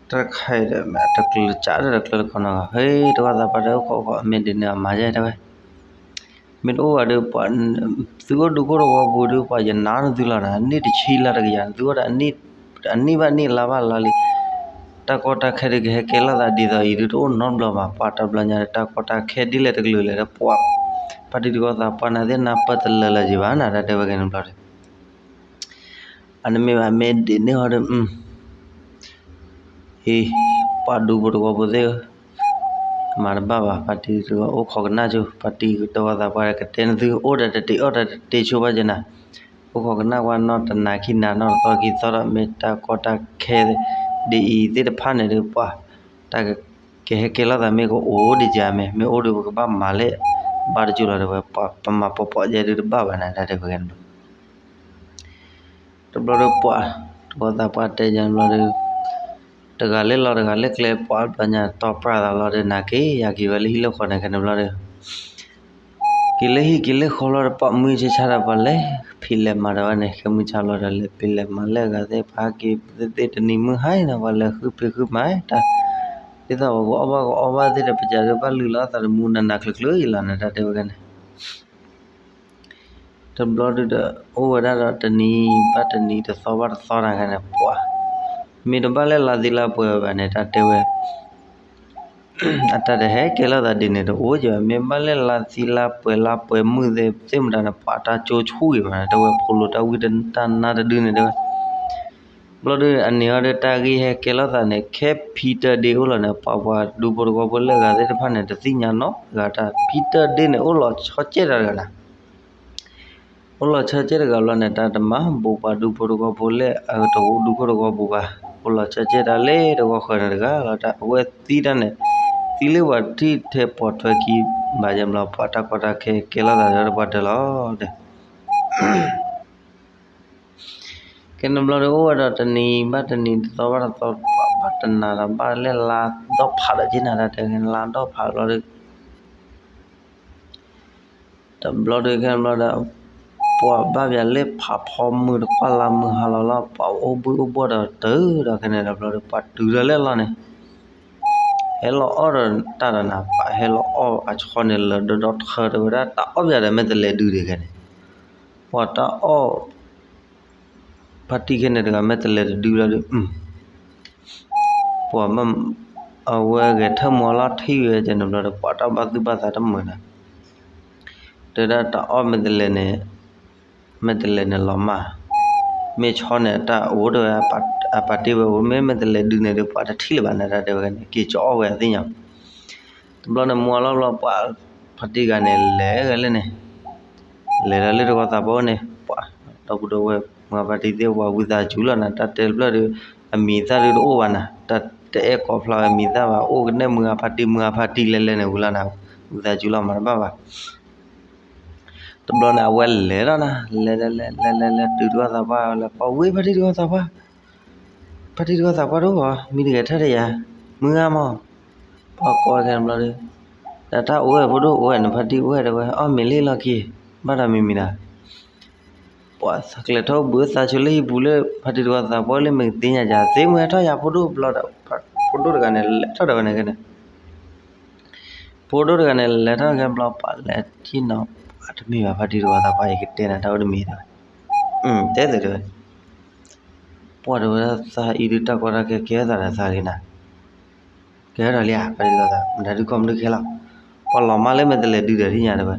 တၢ်တခါအံၤဒီး မ့ၢ်တကျၢၤကးဒီးတကျၢၤလၢခီနီၤဂၤ ဟဲ တဂီၤသးပှၢ်တဲအိၣ်ခိးအိၣ်ခိး မ့ၢ်ဒ်န့ၣ်အမၤယဲတဲဝဲ မ့ၢ်တအိၣ်ဘၣ်ဒီး ပှၤ သုအိၣ်ဒူခိၣ်တဂီၤပူၤဒီး ပှၤယနာ်နသုလီၤနၤ အနံၣ်တဆံလၢတကယၤ သုအိၣ်ဒီးအနံၣ် အနံၣ်ဘၣ်နံၣ်လါဘၣ်လါလံ, တၢ်ကီတၢ်ခဲဒုးကဟဲကဲလိာ်သးဒ်သိးအံၤဒုးတအိၣ်နီတဘျီဘၣ်, ပှၤတဘျီညါဒီး တၢ်ကီတၢ်ခဲဒ်လဲၣ်တကလုာ်လဲၣ်ဒီး ပှၤ ဖါတံၢ်တဝီသးပှၢ်န့ၣ်သ့ၣ်နၢ်ပၢၢ်တလၢလၢၤက့ၤဘၣ်နၤ တၢ်တဲဝဲကဲန့ၣ်ဘျီဒီး အန့ၣ်မ့ၢ်ဘၣ် မ့ၢ်ဒ်န့ၣ်ဟီဒီး ဟ့, ပှၤဒူဖိတဝီဖိသ့ၣ်ဧၢ, မၤတဘၣ်ဘၣ်, ဖါတံၢ်တဝီအိၣ်ခိးကနၣ်ဆိ, ဖါတံၢ်တဝီသးပှၢ်ကတဲနသု အိၣ်ဒီးတတ့ၤအီၣ်ဒီးတတ့ၤဆိဘၣ်ကဲနၤ, အိၣ်ခိးကနၣ်ကွၢ်နီၢ်တနၤခံနၤ နီၢ်တသီခံသီဒီး မ့ၢ်တၢ်ကီတၢ်ခဲဒ်အံၤသ့ၣ်တဖၣ်န့ၣ်ဒီး ပှၤ တၢ်ကဟဲကဲလိာ်သးမ့ၢ်ကအိၣ်ဒံးကမ့ၢ်, မ့ၢ်အိၣ်ဒီးပကဘၣ်မၤလၢ ဘၣ်တကၠိလီၤတဲဝဲ, ပှၤပမၤပိာ်ပိာ်ယဲဒုးတဘၣ်ဘၣ်နၤ တၢ်တဲဝဲကဲန့ၣ်ဘျီ တဘျီဒီးပှၤ တဝီသးပှၢ်တဲယၤဘျီဒီး တဂၤလၢလီၢ်တဂၤလၢကျဲ ပှၤဘျီညါတီၢ်ပြၢ်သးလီၤဒီး နၤက့ၤယၤက့ၤဝဲလၢဟံၣ်လၢဃီန့ၣ် ကဲန့ၣ်ဘျီဒီး က့ၤလၢဟံၣ်က့ၤလၢဃီလီၤဒီး ပှၤမုၢ်ဆ့ဆါဒီး ပှၤလဲၤဖံးလဲၤမၤဒီးဝဲန့ၣ်, ခဲမုၢ်ဆါလီၤဒီး လဲၤဖံးလဲၤမၤလၢအဂၤသ့ၣ် ပဟဲက့ၤသ့ၣ်တနံၤမုၢ်ဟါအံၤန့ၣ် ပှၤလဲၤဃုဖံးဃုမၤတၢ်, ဒ်သိးပကအီၣ်ဘၣ်ကအီဘၣ်သ့ၣ်ဒီး ပကးဒုးဘၣ်လုၢ်လီၤသးတမူနးနးချ့ချ့အံၤလီၤနၤ တၢ်တဲဝဲကဲန့ၣ် တဘျီဒုးဒီး အိၣ်ဝဲဒၣ်ဒီးတနံၤဘၣ်တနံၤ တသီဘၣ်တသီနၤ ခဲန့ၣ် ပှၤ မ့ၢ်တဘၣ်လၢလါသံလါပှဲၤဘၣ်န့ၣ် တၢ်တဲဝဲ အတၢ်တဟဲကဲလိာ်သးဒ်န့ၣ်တအိၣ်ကဘၣ်, မ့ၢ်ဘၣ်လၢလါသံလါပှဲၤလါပှဲၤမုၢ်သ့ၣ်မတၤန့ၣ် ပှၤတၢ်ကၠိဆူၣ်ဂ့ၤမး တၢ်တဲဝဲ ဖိလိာ်တၢ်ဝံတၢ်နါတဒုန့ၣ် တၢ်တဲဝဲ ဘျီဒုးအန့ၣ်ဟီဒီး တၢ်ဂ့ၢ်ဟဲကဲလိာ်သးန့ၣ် ခဲဖံတၢ်ဒ့အိၣ်လီၤန့ၣ် ပှၤပှၤဒူဖိတဝီဖိလၢအဂၤသ့ၣ်တဖၣ်န့ၣ် တသ့ၣ်ညါနီတဂၤတၢ်, ဖံတၢ်ဒ့န့ၣ် အိၣ်လီၤဆီကဲတၢ်တဂၤနၤ, အိၣ်လီၤဆီကဲတဂၤဘျီန့ၣ် တၢ်တမၤဘူးပှၤဒူဖိတဝီဖိလၢအတအိၣ်ဒူဖိတဝီပူၤဘၣ်, အိၣ်လီၤဆီကဲတၢ်လၢတဝီဃၢၤန့ၣ်တဂၤလီၤ, တၢ်အဝဲသံတၢ်န့ၣ် သံလၢပှၤထံၣ်ထဲပိာ်ထွဲခံဘၣ်ယဲၢ်ဘျီ ပှၤတၢ်ကီတၢ်ခဲကဲလိာ်သးဒီးပှၤတၢၢ်လီၤဒီး ကဲန့ၣ်ဘျီဒီး အိၣ်ဝဲဒီးတနံၤဘၣ်တနံၤ တသီဘၣ်တသီ ပှၤဘၣ်တနၤဒီး ဘၣ်လၢလါဒီဖးဒီးက့နၤ တၢ်တဲဝဲ လါဒီဖးဘျီဒီး တဘျီဒီး ကဲန့ၣ်ဘျီဒီး ပှၤဘၣ်ပၠးလၢဖးဖီမုၢ်တကွၢ်လါမုၢ်ဟါလီၤလီၤ ပှၤအိၣ်ဘှံးအိၣ်ဘှီၣ်ဒီးတုၤဒီး ကဲန့ၣ်တဘျီဒီး ပှၤတုၤလီၤလၢအလီၢ်န့ၣ် ဟဲလီၤအီၣ်ဒီးတၢ်ဒီးနၤ ပှၤဟဲလီၤအီၣ်အဆီန့ၣ် လၢာ်ဒီဒီထၢတဲဝဲဒၣ် တၢ်အီၣ်ပၠးဒီးမ့ၢ်တလဲၤဒုးဒံး ကဲန့ၣ် ပှၤတၢ်အီၣ် ဖါတံၢ်ခဲန့ၣ်တဂၤ မ့ၢ်တလဲၤတဒုလီၤဒီး ပှၤ အဝဲဂဲၤထၢၣ်မူအလီၢ်ထံၣ်ဝဲကဲန့ၣ်ဘျီဒီး ပှၤတၢ်ဘၣ်သူၣ်ဘၣ်သးတမုာ်နၤ တဲဒၣ်တၢ်အီၣ်မ့ၢ်တလဲၤန့ၣ် မ့ၢ်တလဲၤန့ၣ်လီၤမၢ်, မ့ၢ်ဆီန့ၣ်တၢ်အိၣ်တဲဝဲ အပာ်တ့ၢ်ဝဲအိၣ် မ့ၢ်မ့ၢ်တလဲၤဒုးန့ၣ်ဒီး ပှၤတထံၣ်လၢၤဘၣ်နၤ တၢ်တဲဝဲန့ၣ် က့ၤကၠီအီၣ်ဝဲအသ့ၣ်ညါ တဘျီန့ၣ် မူအလီၢ်ဘျီ ပှၤဖါတံၢ်ဂၤန့ၣ် လဲၤဂဲၤလၢန့ၣ် လဲၤလၢလၢတဝီသးပှၢ်န့ၣ် ပှၤ ဒီပုၢ်ဒီဝဲၢ် မုၢ်ဂၤဖါတံၢ်သ့ၣ် ပှၤဝံသးစူၤလီၤနၤ တၢ်တဲတဖျၢၣ်ဒီး အမံၤသၣ်ဒုးတအိၣ်ဘၣ်နၤ တၢ်တအဲၣ်ကိးဖျါဝဲမံၤသၣ်ဘၣ် အိၣ်ကနဲၣ်မုၢ်ဂၤဖါတံၢ် မုၢ်ဂၤဖါတံၢ်လဲၤလဲၤန့ၣ်ဝံၤလီၤနၤ ဝံသးစူၤလီၤမၤတဘၣ်ဘၣ် တဘျီန့ၣ် အဝဲလဲၤလီၤနၤ လဲၤလဲၤလဲၤလဲၤလဲၤလဲၤတုၤတဝီသးပှၢ်လဲၤ ပှၤဝံဖါတံၢ်တဝီသးပှၢ် ဖါတံၢ်တဝီသးပှၢ်တအိၣ်ဘၣ် မံၤတဂဲၤထၢၣ်တယၤ မုၢ်ဂၤမး ပှၤကိးဝဲကဲန့ၣ်ဘျီဒီး တၢ်တၢ်အိၣ်ဝဲဖိဒိၣ်အိၣ်ဝဲန့ၣ် ဖါတံၢ်အိၣ်ဝဲတဲဝဲ အီၣ်မ့ၤလံလီၢ်ခံ ဘၣ်ဒီးမံၤမံၤနၤ ပှၤသးကျဲၤထီၣ်ဘုးသးဆိလၢဟံၣ်ပူၤလၢ ဖါတံၢ်တဝီသးပှၢ်လၢမ့ၢ်ကသ့ၣ်ညါယၤ သ့မုၢ်ဟဲထီၣ်ယၤဖိဒိၣ်ဘျီဒီး ဖိဒိၣ်တဂၤန့ၣ် လဲၤထီၣ်ဒီးဝဲန့ၣ်ကဲန့ၣ် ဖိဒိၣ်တဂၤန့ၣ် လဲၤထီၣ်ကဲဘျီ ပှၤလဲၤထံၣ်နီၤ ပှၤတမ့ၢ်ဘၣ်ဖါတံၢ်တဝီသးပှၢ် ယကတဲနၤတၢ်အိၣ်တမံၤတဲဝဲ တဲသ့တဲဝဲ ပှၤတဲဝဲဒၣ်သးအံၤဒုးတၢ်ကီတၢ်ခဲကဲထီၣ်သးဒီးသးဂ့ၤနၤ ကဲထီၣ်လံဧါ ဖါတံၢ်တဝီသး မတၤဒုးကီၢ်မနုၤခဲလီၤ ပှၤလီၤမၢ်လၢမ့ၢ်တလဲၤဒုးဒီးထံၣ်ညါတဲဝဲ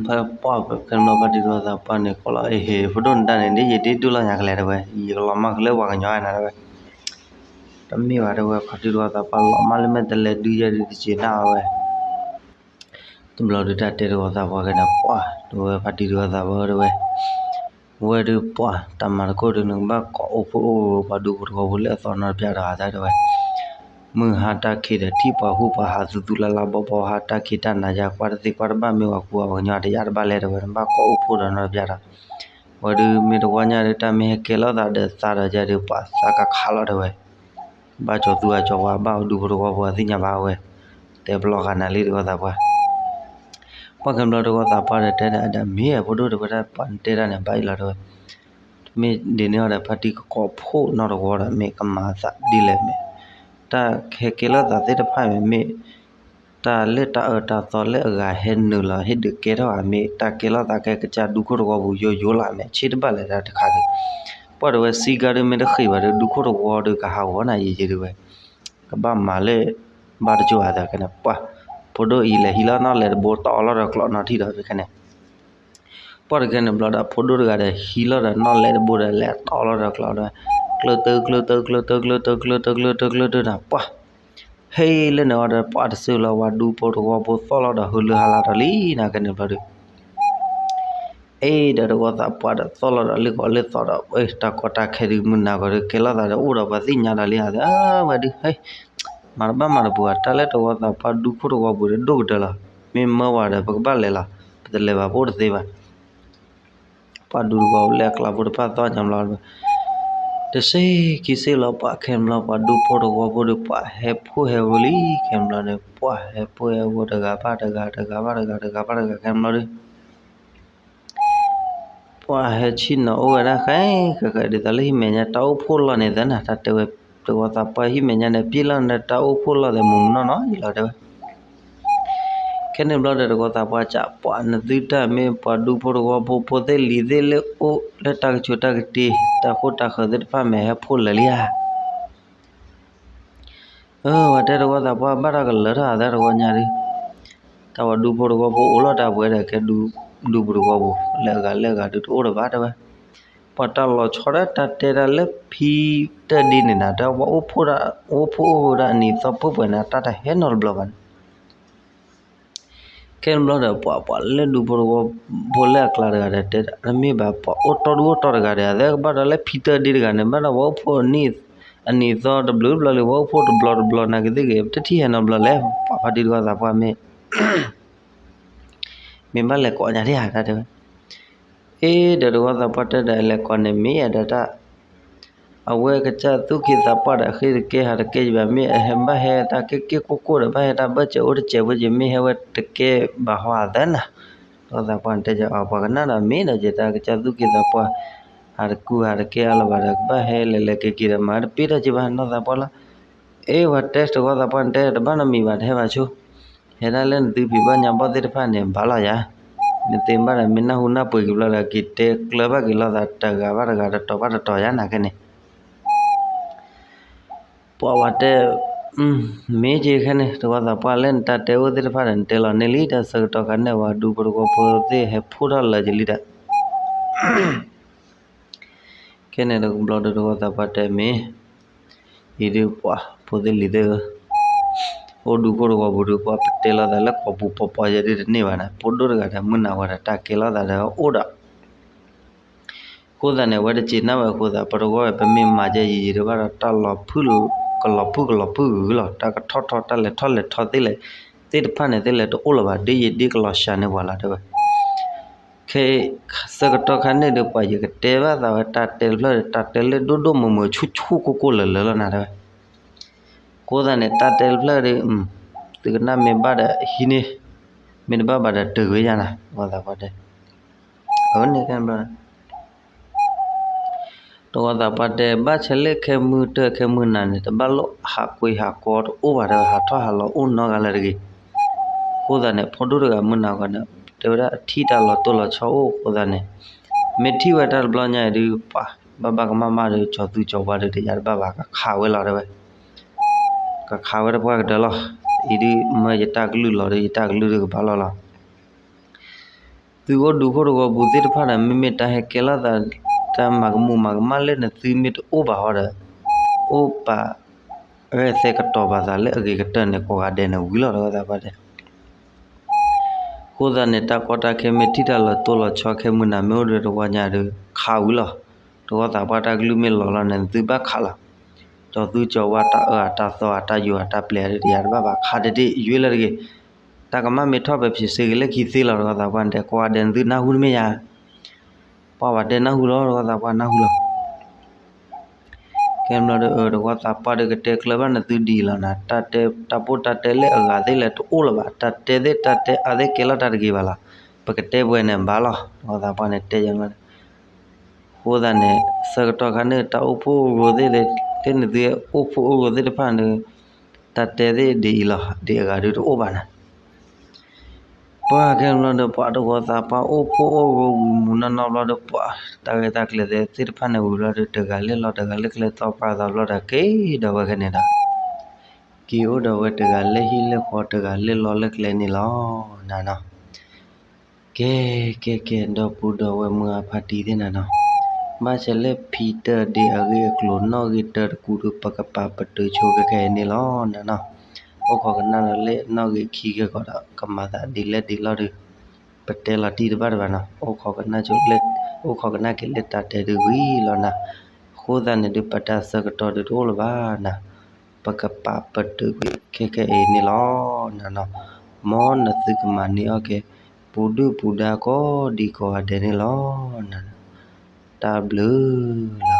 ဖဲပှၢ်ကဲဘျီဖါတံၢ်တဝီသးပှၢ်န့ၣ် ကိးလီၤ အဟ့ၣ် ဖိဒိၣ်နတၢ်န့ၣ် ဒ်ယဒ်ဒိၣ်လီၤညါကလဲာ်တဲဝဲ ယကလီၤမၢ်ကလၢပှၤကညီနၤတဲဝဲ တမ့ၢ်ဘၣ်တဲဝဲ ဖါတံၢ်တဝီသးပှၢ်လီၤမၢ်လၢမ့ၢ်တလဲၤဒုးယဲဒုးတစံးနၢ်ဝဲ တဘျီဒုးတၢ်တဲတဝီသးပှၢ်ကဲန့ၣ် ပှၢ်တဲဝဲဖါတံၢ်တဝီသးပှၢ်တဲဝဲ ဝဲဒုးပှၢ်တၢ်မၤသကိးဒုး နကဘၣ်ကိးအိၣ်ဖှိၣ်အိၣ်ဝဲပှၤဒူဖိတဝီဖိလၢအသီနီတပျၢ်ဒီးဧါတဲဝဲ မုၢ်ဟါတၢ်ခံးဒီးထံၣ်ပှၤဟူပှၤဟးသူသူလါလါဘီဘီဟါ တၢ်ခံးတၢ်နၤယါ ကွၢ်တသ့ကွၢ်တဘၣ် မ့ၢ်ပှၤကူပှၤကညီတယါတဘၣ်လဲၣ်တဲဝဲ နဘၣ်ကိးအိၣ်ဖှိၣ်ဒီးနီတပျၢ်ဒီး ဝဲဒုးမ့ၢ်တဝီညါဒီးတၢ်မ့ၢ်ဟဲကဲလိာ်သးဒီးသးဒီးယဲဒုး ပှၢ်သးကခးလီၤတဲဝဲ ဘၣ်ကၠီၤသူအကၠီၤဝါ ဘၣ်ဒူဖိတဝီဖိအသ့ၣ်ညါဘၣ်ဝဲ တဲပလီၢ်ဃာ်နၤလံတဝီသးပှၢ် ပှၢ်ကဲဘျီတဝီသးပှၢ်ဒီးတဲန့ၣ် အဒၣ်မ့ၢ်ဖိဒိၣ်တဲဝဲဒၣ် ပှၢ်တဲတၢ်န့ၣ် ဘၣ်အံၤလီၤတဲဝဲ မ့ၢ်ဒ်န့ၣ်အီၤဒီး ဖါတံၢ်ကကိးဖှိၣ်နီတဝီဒီး မ့ၢ်ကမၤသးဒ်လဲၣ်မ့ၢ် တၢ်ကဟဲကဲလိာ်သးသ့ၣ်တဖၣ်မ့ၢ် မ့ၢ် တၢ်လၢတၢ်အၢတၢ်သီလၢအဂၤဟဲနုာ်လီၤ ဟ့ၣ်ဒုးကဲထီၣ်ဧါ မ့ၢ်တၢ်ကဲလိာ်သးကဲကစၢ်ဒူခိၣ်တဝီပူၤယိယိလၢ်မ့ၢ် ဆ့တဘၣ်လဲၣ်တၢ်တခါဒီး ပ ပှၢ်တဝဲစံကါဒုးမ့ၢ်တဃ့ဘၣ်ဒီး ဒူခိၣ်တဝီဒုးကဟးဂီၤနၤယံာ်ယံာ်ဒုးဝဲ, ကဘၣ်မၤလၢ ဘၣ်တကၠိၤအသးခဲန့ၣ် ပှၢ်ဖိဒိၣ်အံၤလဲၤဟံးလီၤနီၢ်လဲၤတဘိ တီလီၤဒီးကျိးနီၢ်ထံၣ်ဒီးခဲန့ၣ် ပှၢ်တခဲန့ၣ်ဘျီဒီး ဖိဒိၣ်တဂၤဒီးဟံးလီၤဒီးနီၢ်လဲၤတဘိဒီးလဲၤတီလီၤဒီးကျိးဒီး ကျၢတၢ ကျၢတၢ ကျၢတၢ ကျၢတၢ ကျၢတၢ ကျၢတၢ ကျၢတၢ နၤ ပှၢ် ဟဲလၢန့ၣ်အီၤဒီး ပှၢ်တစုလီၤ ပှၤဒူဖိတဝီဖိသီၣ်လီၤဒီး ဟူးလၢဟါလါဒီးလံနၤ ခဲန့ၣ်ဘျီဒီး အ့ ဒီးတဝီသးပှၢ်ဒီးသီၣ်လီၤဒီးလ့ၣ်ကီးလ့ၣ်သီဒီး တၢ်ကီတၢ်ခဲဒုးမုၢ်နၤဂီၤဒီး ကဲလိာ်သးဒီးအိၣ်ဒီးပှၤသ့ၣ်ညါဒီးလံဧါ ဝဲဒုး ဟဲ မၤတဘၣ်မၤတပူၤဧါ တၢ်လၢတဝီသးပှၢ်ဒူခိၣ်တဝီပူၤဒီးဒိၣ်ကတၢၢ်လီၤ မ့ၢ်မၢဝဲဒီး ပကဘၣ်လဲၤလီၤ ပတလဲၤဘၣ်ပအိၣ်တသ့ဘၣ် ပှၢ်ဒူတဝီဖိလၢအကျါဖိတဖၣ်သီၣ်ညါဘျီ တဆံခံဆံလီၤ ပှၢ်ခဲန့ၣ်ဘျီ ပှၤဒူဖိတဝီဖိဒီး ပှၢ်ဟဲဖှိၣ်ဟဲဂီၤလံ ခဲန့ၣ်ဘျီဒီး ပှၢ်ဟဲဖှိၣ်ဟဲဂီၤတဂၤဘၣ်တဂၤ တဂၤဘၣ်တဂၤ တဂၤဘၣ်တဂၤ ခဲန့ၣ်ဘျီဒီး ပှၢ်ဟဲဆ့ၣ်နီၤအိၣ်ဝဲဒၣ် ဃဲဃဲဃဲ ဒ်သိးလၢဟံၣ်မဲာ်ညါ တၢ်အိၣ်ဖှိၣ်လီၢ်န့ၣ်သနာ် တၢ်တဲဝဲ တဝီသးပှၢ်ဟံၣ်မဲာ်ညါန့ၣ် ပျ့ၤလီၤန့ၣ် တၢ်အိၣ်ဖှိၣ်လီၢ်သဲးမုၢ်မုၢ်နီၢ်နီၢ်ယံၤလီၤ တဲဝဲ ခဲန့ၣ်ဘျီဒီး တဝီသးပှၢ်စံး ပှၢ်နသုတၢ်မ့ၢ်ပှၤဒူဖိတဝီဖိ ဖိသ့ၣ်လံၤသ့ၣ်လၢအိၣ်လၢတၢ်ကဆူးတၢ်ကတ့ၤ တၢ်ဃိတၢ်ဃၢၤသ့ၣ်တဖၣ်မ့ၢ်ဟဲဖှိၣ်လၢာ်လံဧါ အၢ ဝဲတဲတဝီသးပှၢ်ဘၣ်တၢ်ကလၢၤထီၣ်အသးတဝီညါဒုး တၢ်ဝဲဒူဖိတဝီဖိအိၣ်လီၤတၢ်ပှဲၤဒီးကဲဒူ ဒူပူၤတဝီပူၤ လၢအဂၤလၢအဂၤဒုးတအိၣ်လၢၤဘၣ်တဲဝဲ ပှၤတၢ်လီၤဆီဒၣ်တၢ်တဲတၢ်လၢဖံတၢၣ်ဒ့န့ၣ်နၤ တၢ်ပှၤအိၣ်ဖှိၣ်ဒၣ် အိၣ်ဖှိၣ်အိၣ်ဂီၤဒၣ်အနံၤသီပှဲၤပှဲၤန့ၣ် တၢ်တဟဲနီတဘျီဘၣ်န့ၣ် ခဲန့ၣ်ဘျီဒီး ပှၤပှၤလၢဒူဖိတဝီဖိလၢအကျါတဂၤဒီး တဲတၢ်တမ့ၢ်ဘၣ် ပှၤအိၣ်တီဒူအိၣ်တီတဂၤဒီး အသဲကဘၣ်ဒီးလၢဖံတၢၣ်ဒ့တဂၤန့ၣ် ဘၣ်ဒီးပှၤအိၣ်ဖှိၣ်အနံၤ အနံၤသီတဘျုးဘျီလံ ပှၤအိၣ်ဖှိၣ်တဘျီတဘျီနာ်က့သ့ၣ်ဂ့ၤ တထံၣ်ဟဲနီတဘျီလဲၣ် ပှၤဖါတံၢ်တဝီသးပှၢ်မ့ၢ် မ့ၢ်ဘၣ်လဲၤကိးညါဒံးဧါ တၢ်တဲဝဲ အ့ ဒီးတဝီသးပှၢ်တဲဒီး အလဲၤကိးန့ၣ်မ့ၢ်အဒီးတၢ် အဝဲကစၢ်သူၣ်က့သးပှၢ်ဒီး အဃ့တကဲဟးတကဲယဘၣ် မ့ၢ်အဟဲဘၣ်ဟဲတၢ်ကဲကဲကိၢ်ကိၢ်ဒီး ဘၣ်ဟဲတၢ်ဘၢၣ်စၢၤအိၣ်တစဲးဖိက့ၤ မ့ၢ်ဟဲဝဲတကဲဘၣ်ဟီအသးနၤ တဝီသးပှၢ်တဲကီး ပှၤကနၣ်ဒီးမ့ၢ်ဒီးက့ၤ တၢ်ကစၢ်သူၣ်က့သးပှၢ် ဟးတကူဟးတကဲအလီၤဘၣ်ဒီး ကဘၣ်ဟဲလဲၤလဲၤက့ၤက့ၤဒီး မၤတပ့ၢ်ထီၣ်က့ၤဘၣ် နီၢ်သးပှၢ်လီၤ အ့ ပှၤတဲတဝီသးပှၢ်တဲ တဘၣ်နီတမံၤဘၣ် တဟဲဘၣ်ဆိ ဟဲဒၣ်လၢနသုဖံးဘၣ်ညါဘီၣ်သ့ၣ်တဖၣ်န့ၣ် ဘၣ်လီၤယၤ, နသ့ဘၣ်ဒီး မ့ၢ်နၢ်ဟူနၢ်ပှ့ၤက့ၤဘျီဒီး က့ၤတဲကျၢၤဘၣ်က့ၤလိာ်သး တဂၤဘၣ်တဂၤ တတီၤဘၣ်တတီၤယၤ နာ်က့န့ၣ် ပှၤဝဲတဲ မ့ၢ်က့ၤခဲန့ၣ် တဝီသးပှၢ်လၢနတၢ်တဲအိၣ်သ့ၣ်တဖၣ်ဒီး နတဲလီၤန့ၢ်လံ တၢ်ဆၢကတီၢ်ခါန့ၣ် ပှၤဒူဖိတဝီဖိသ့ၣ်ဟဲဖှိၣ်ထီၣ်လၢာ်က့ၤလံဒီး ခဲန့ၣ်တဘျီဒီး တဝီသးပှၢ်တဲမ့ၢ် အံၤဒုးပှၤဖိသ့ၣ်လံၤသ့ၣ်ဧၢ, အိၣ်ဒူခိၣ်တဝီပူၤဒီး ပှၤပတဲလိာ်သးလၢကီၢ်ပူၤပီၤပီၤယဲဒုးတန့ၢ်ဘၣ်န့ၣ် ဖိဒိၣ်တဂၤဒီး မုၢ်နၤဝဲဒီးတၢ်ကဲလိာ်သးဒီးအိၣ်ဒီး အဃိသတးန့ၣ် အဝဲတစံးနၢ်ဝဲအဃိသတး ပတဝီပမ့ၢ်မၤကဲယံာ်ယံာ်ဒီးဘၣ်ဒီး တၢ်လီၤဖုၣ်ကလီၤဖုၣ်ကလီၤဖုၣ်ဂုၤလီၤ တၢ်ကထီၣ်ထီၣ် တၢ်လဲၤထီၣ်လဲၤထီသ့ၣ်လဲၣ် သ့ၣ်တဖၣ်န့ၣ်သ့ၣ်လဲၣ်တအိၣ်လၢၤဘၣ် ဒ်ယဒ်ကလီၤစှၤန့ၢ်ပှၤလီၤတဲဝဲ ခဲ ဆၢကတီၢ်ခါန့ၣ်ဒီး ပှၤယကတဲဘၣ်သးဝဲ တၢ်တဲတဖျၢၣ်ဒီး တၢ်တဲလၢဒိၣ်ဒိၣ်မုၢ်မုၢ်ဆူၣ်ဆူၣ်ကိၢ်ကိၢ်လၢာ်လၢာ်လီၤနၤတဲဝဲ, အဃိသတးန့ၣ် တၢ်တဲတဖျၢၣ်ဒီး သုကနၣ်မ့ၢ်ဘၣ်ဒီးဟံးန့ၢ်, မ့ၢ်တဘၣ်ဘၣ်ဒီးတဂ့ၤယၤနၤ တဝီသးပှၢ်တဲ, အန့ၣ် တဝီသးပှၢ်တဲ ဘၣ်ဆၣ်လၢခဲမုၢ်တၢၢ်ခဲမုၢ်နၤန့ၣ် တဘၣ်လိၣ်ဟးကွံာ်ဟးကီတအိၣ်ဘၣ်ဒီး ဟးထီၣ်ဟးလီၤအိၣ်နီတဂၤလၢၤတဂ့ၤ, အဃိသတးန့ၣ် ဖိဒိၣ်တဂၤမုၢ်နၤဂီၤန့ၣ် တဲဝဲဒၣ်ထံၣ်တၢ်လီၤတိၢ်လီၤဆီအိၣ်အဃိသတးန့ၣ်, မ့ၢ်ထံၣ်ဝဲတၢ်တဘျီညါအံၤဒုး ပှၤဘၣ်ဘၣ်ကမၣ်မၣ်ဒီး ကၠီၤသူကၠီၤဝါဒီးတယၤတဘၣ်ဘၣ် ကခးဝဲလီၤတဲဝဲ, ကခးဝဲတပှၢ်ကတၢၢ်လီၤ, အံၤဒုးမၢယတၢ်ကလုၢ်လီၤဒီး ယတၢ်ကလုၢ်ဒုးကဘၣ်လီၤလီၤ သုအိၣ်ဒူခိၣ်တဝီပူၤသ့ၣ်တဖၣ်ဒီး မ့မ့ၢ်တၢ်ဟဲကဲလိာ်သး တၢ်မၤကမူၣ်မၤကမၣ်လၢနသုမ့ၢ်တအိၣ်ဘၣ်ဟီဒီး အိၣ်ပာ် ရဲၣ်သဲကတီၤပာ်သးလၢအဂ့ၤကတၢၢ်န့ၣ် ကိးဂၤဒဲးန့ၣ်ဝံၤလီၤ တဝီသးပှၢ်တဲ, အဃိသတးန့ၣ် တၢ်ကီတၢ်ခဲမ့ၢ်ထံၣ်တၢ်လီၤတိၢ်လီၤဆီခဲမုၢ်နၤမ့ၢ်အိၣ်ဒီးတဝီညါဒီး ခးဝံၤလီၤ, တဝီသးပှၢ်တၢ်ကလုၢ်မ့ၢ်လီၤလီၤန့ၣ် သုဘၣ်ခးလီၤ, ကၠီၤသူကၠီၤဝါတၢ်အၢအတၢ်သီအတၢ်ယိာ်အ တၢ်ပျဲအဒုးတယၤတဘၣ်ဘၣ် ခးတဒ့ၣ်ယွ့လၢတဂ့ၤ, တၢ်ကမၣ်မ့ၢ်ထီၣ်ပဖံးစ့ဂ့ၤလၢခံသ့လီၤ တဝီသးပှၢ်တဲ ကိးဂၤဒဲးန့ၣ်သုနၢ်ဟူတမ့ၢ်ယၤ ပှၤဝဲတဲနၢ်ဟူလီၤ တဝီသးပှၢ်နၢ်ဟူလီၤ ကဲဘျီဒီး တဝီသးပှၢ်ဒီးကတဲကျၢၤဘၣ်နသုဒ်အံၤလီၤနၤ, တၢ်တဲတၢ်ပိၢ်တၢ်တဲလၢအဂၤသ့ၣ်လဲၣ်တအိၣ်လၢၤဘၣ်, တၢ်တဲသ့ၣ်တၢ်တဲအါသ့ၣ်ကဲလီၤတၢ်တဂ့ၤဘၣ်လီၤ, ပကတဲပှဲၤန့ၣ်ဘၣ်လီၤ, တဝီသးပှၢ်န့ၣ်တဲယၤလီၤ, အဃိသတးန့ၣ် ဆၢကတီၢ်ခါန့ၣ် တၢ်အိၣ်ဖှိၣ်အိၣ်ရိၤသ့ၣ်လၢ လၢနသုအိၣ်ဖှိၣ်အိၣ်ရိၤသ့ၣ်တဖၣ်န့ၣ် တၢ်တဲသ့ၣ်ဒ်အံၤလီၤ, ဒ်အဂၤဒုးတအိၣ်ဘၣ်နၤ ပှၤခဲန့ၣ်ဘျီဒီး ပှၤတဂီၤသးပှၢ်အိၣ်ဖှိၣ်အိၣ်ရိဝံၤမူၤနီၢ်နီၢ်ဘျီဒီး ပှၤတၢ်ဂ့ၢ်တၢ်ကျဲၤသ့ၣ်တဖၣ်န့ၣ်ဝံၤဘျီဒီး တဂၤလၢလီၢ်တဂၤလၢကျဲ သီပှၢ်သးဘျီဒီးက့ၤဒီးဝဲခဲန့ၣ်ဒီး က့ၤအိၣ်ဒီးဝဲတဂၤလၢဟံၣ်လၢဃီ တဂၤလၢလီၢ်လၢကျဲန့ၣ်လီၤနၤနီၤ. ကဲ ကဲ ကဲ ဒီပုၢ်ဒီဝဲၢ်မုၢ်အဖါတံၢ်သ့ၣ်နၤနီၤ, ဘၣ်ဆၣ်လၢဖံတၢၢ်ဒံးအဂ့ၢ်အကျိၤ နီၣ်ဂံၢ်တၢတကူဒီး ပကပာ်ပတုာ်ဆိခဲခဲအံၤန့ၣ်လီၤနၤနီၤ. အိၣ်ခိးကနၣ်ဒီးလၢနီၣ်ဂံၢ်ခံဂ့ၢ်ကီးဒီး ကမၤသးဒ်လဲၣ်ဒ်လဲၣ်ဒီး ပတဲလီၤတံၢ်တဘၣ်တဘၣ်နီၤ, အိၣ်ခိးကနၣ်က့ၤလၢ အိၣ်ခိးကနၣ်က့ၤလၢတၢ်တဲဒုးဝံၤလီၤနၤ. အဃိသတးန့ၣ်ဒီး ပတၢ်ဆၢကတီၢ်ဒုးတအိၣ်လၢၤဘၣ်နၤ, ပကပာ်ပတုာ်ကွံာ်ခဲခဲအံၤန့ၣ်လီၤနၤနီၤ. မ်နသုကမၤန့ၢ်အီၣ်က့ၤ ပူၤဒုၣ်ပူၤဒါကိးဒံကိးဂၤဒဲးန့ၣ်လီၤနၤနီၤ. တၢ်ဘျုးလီၤ.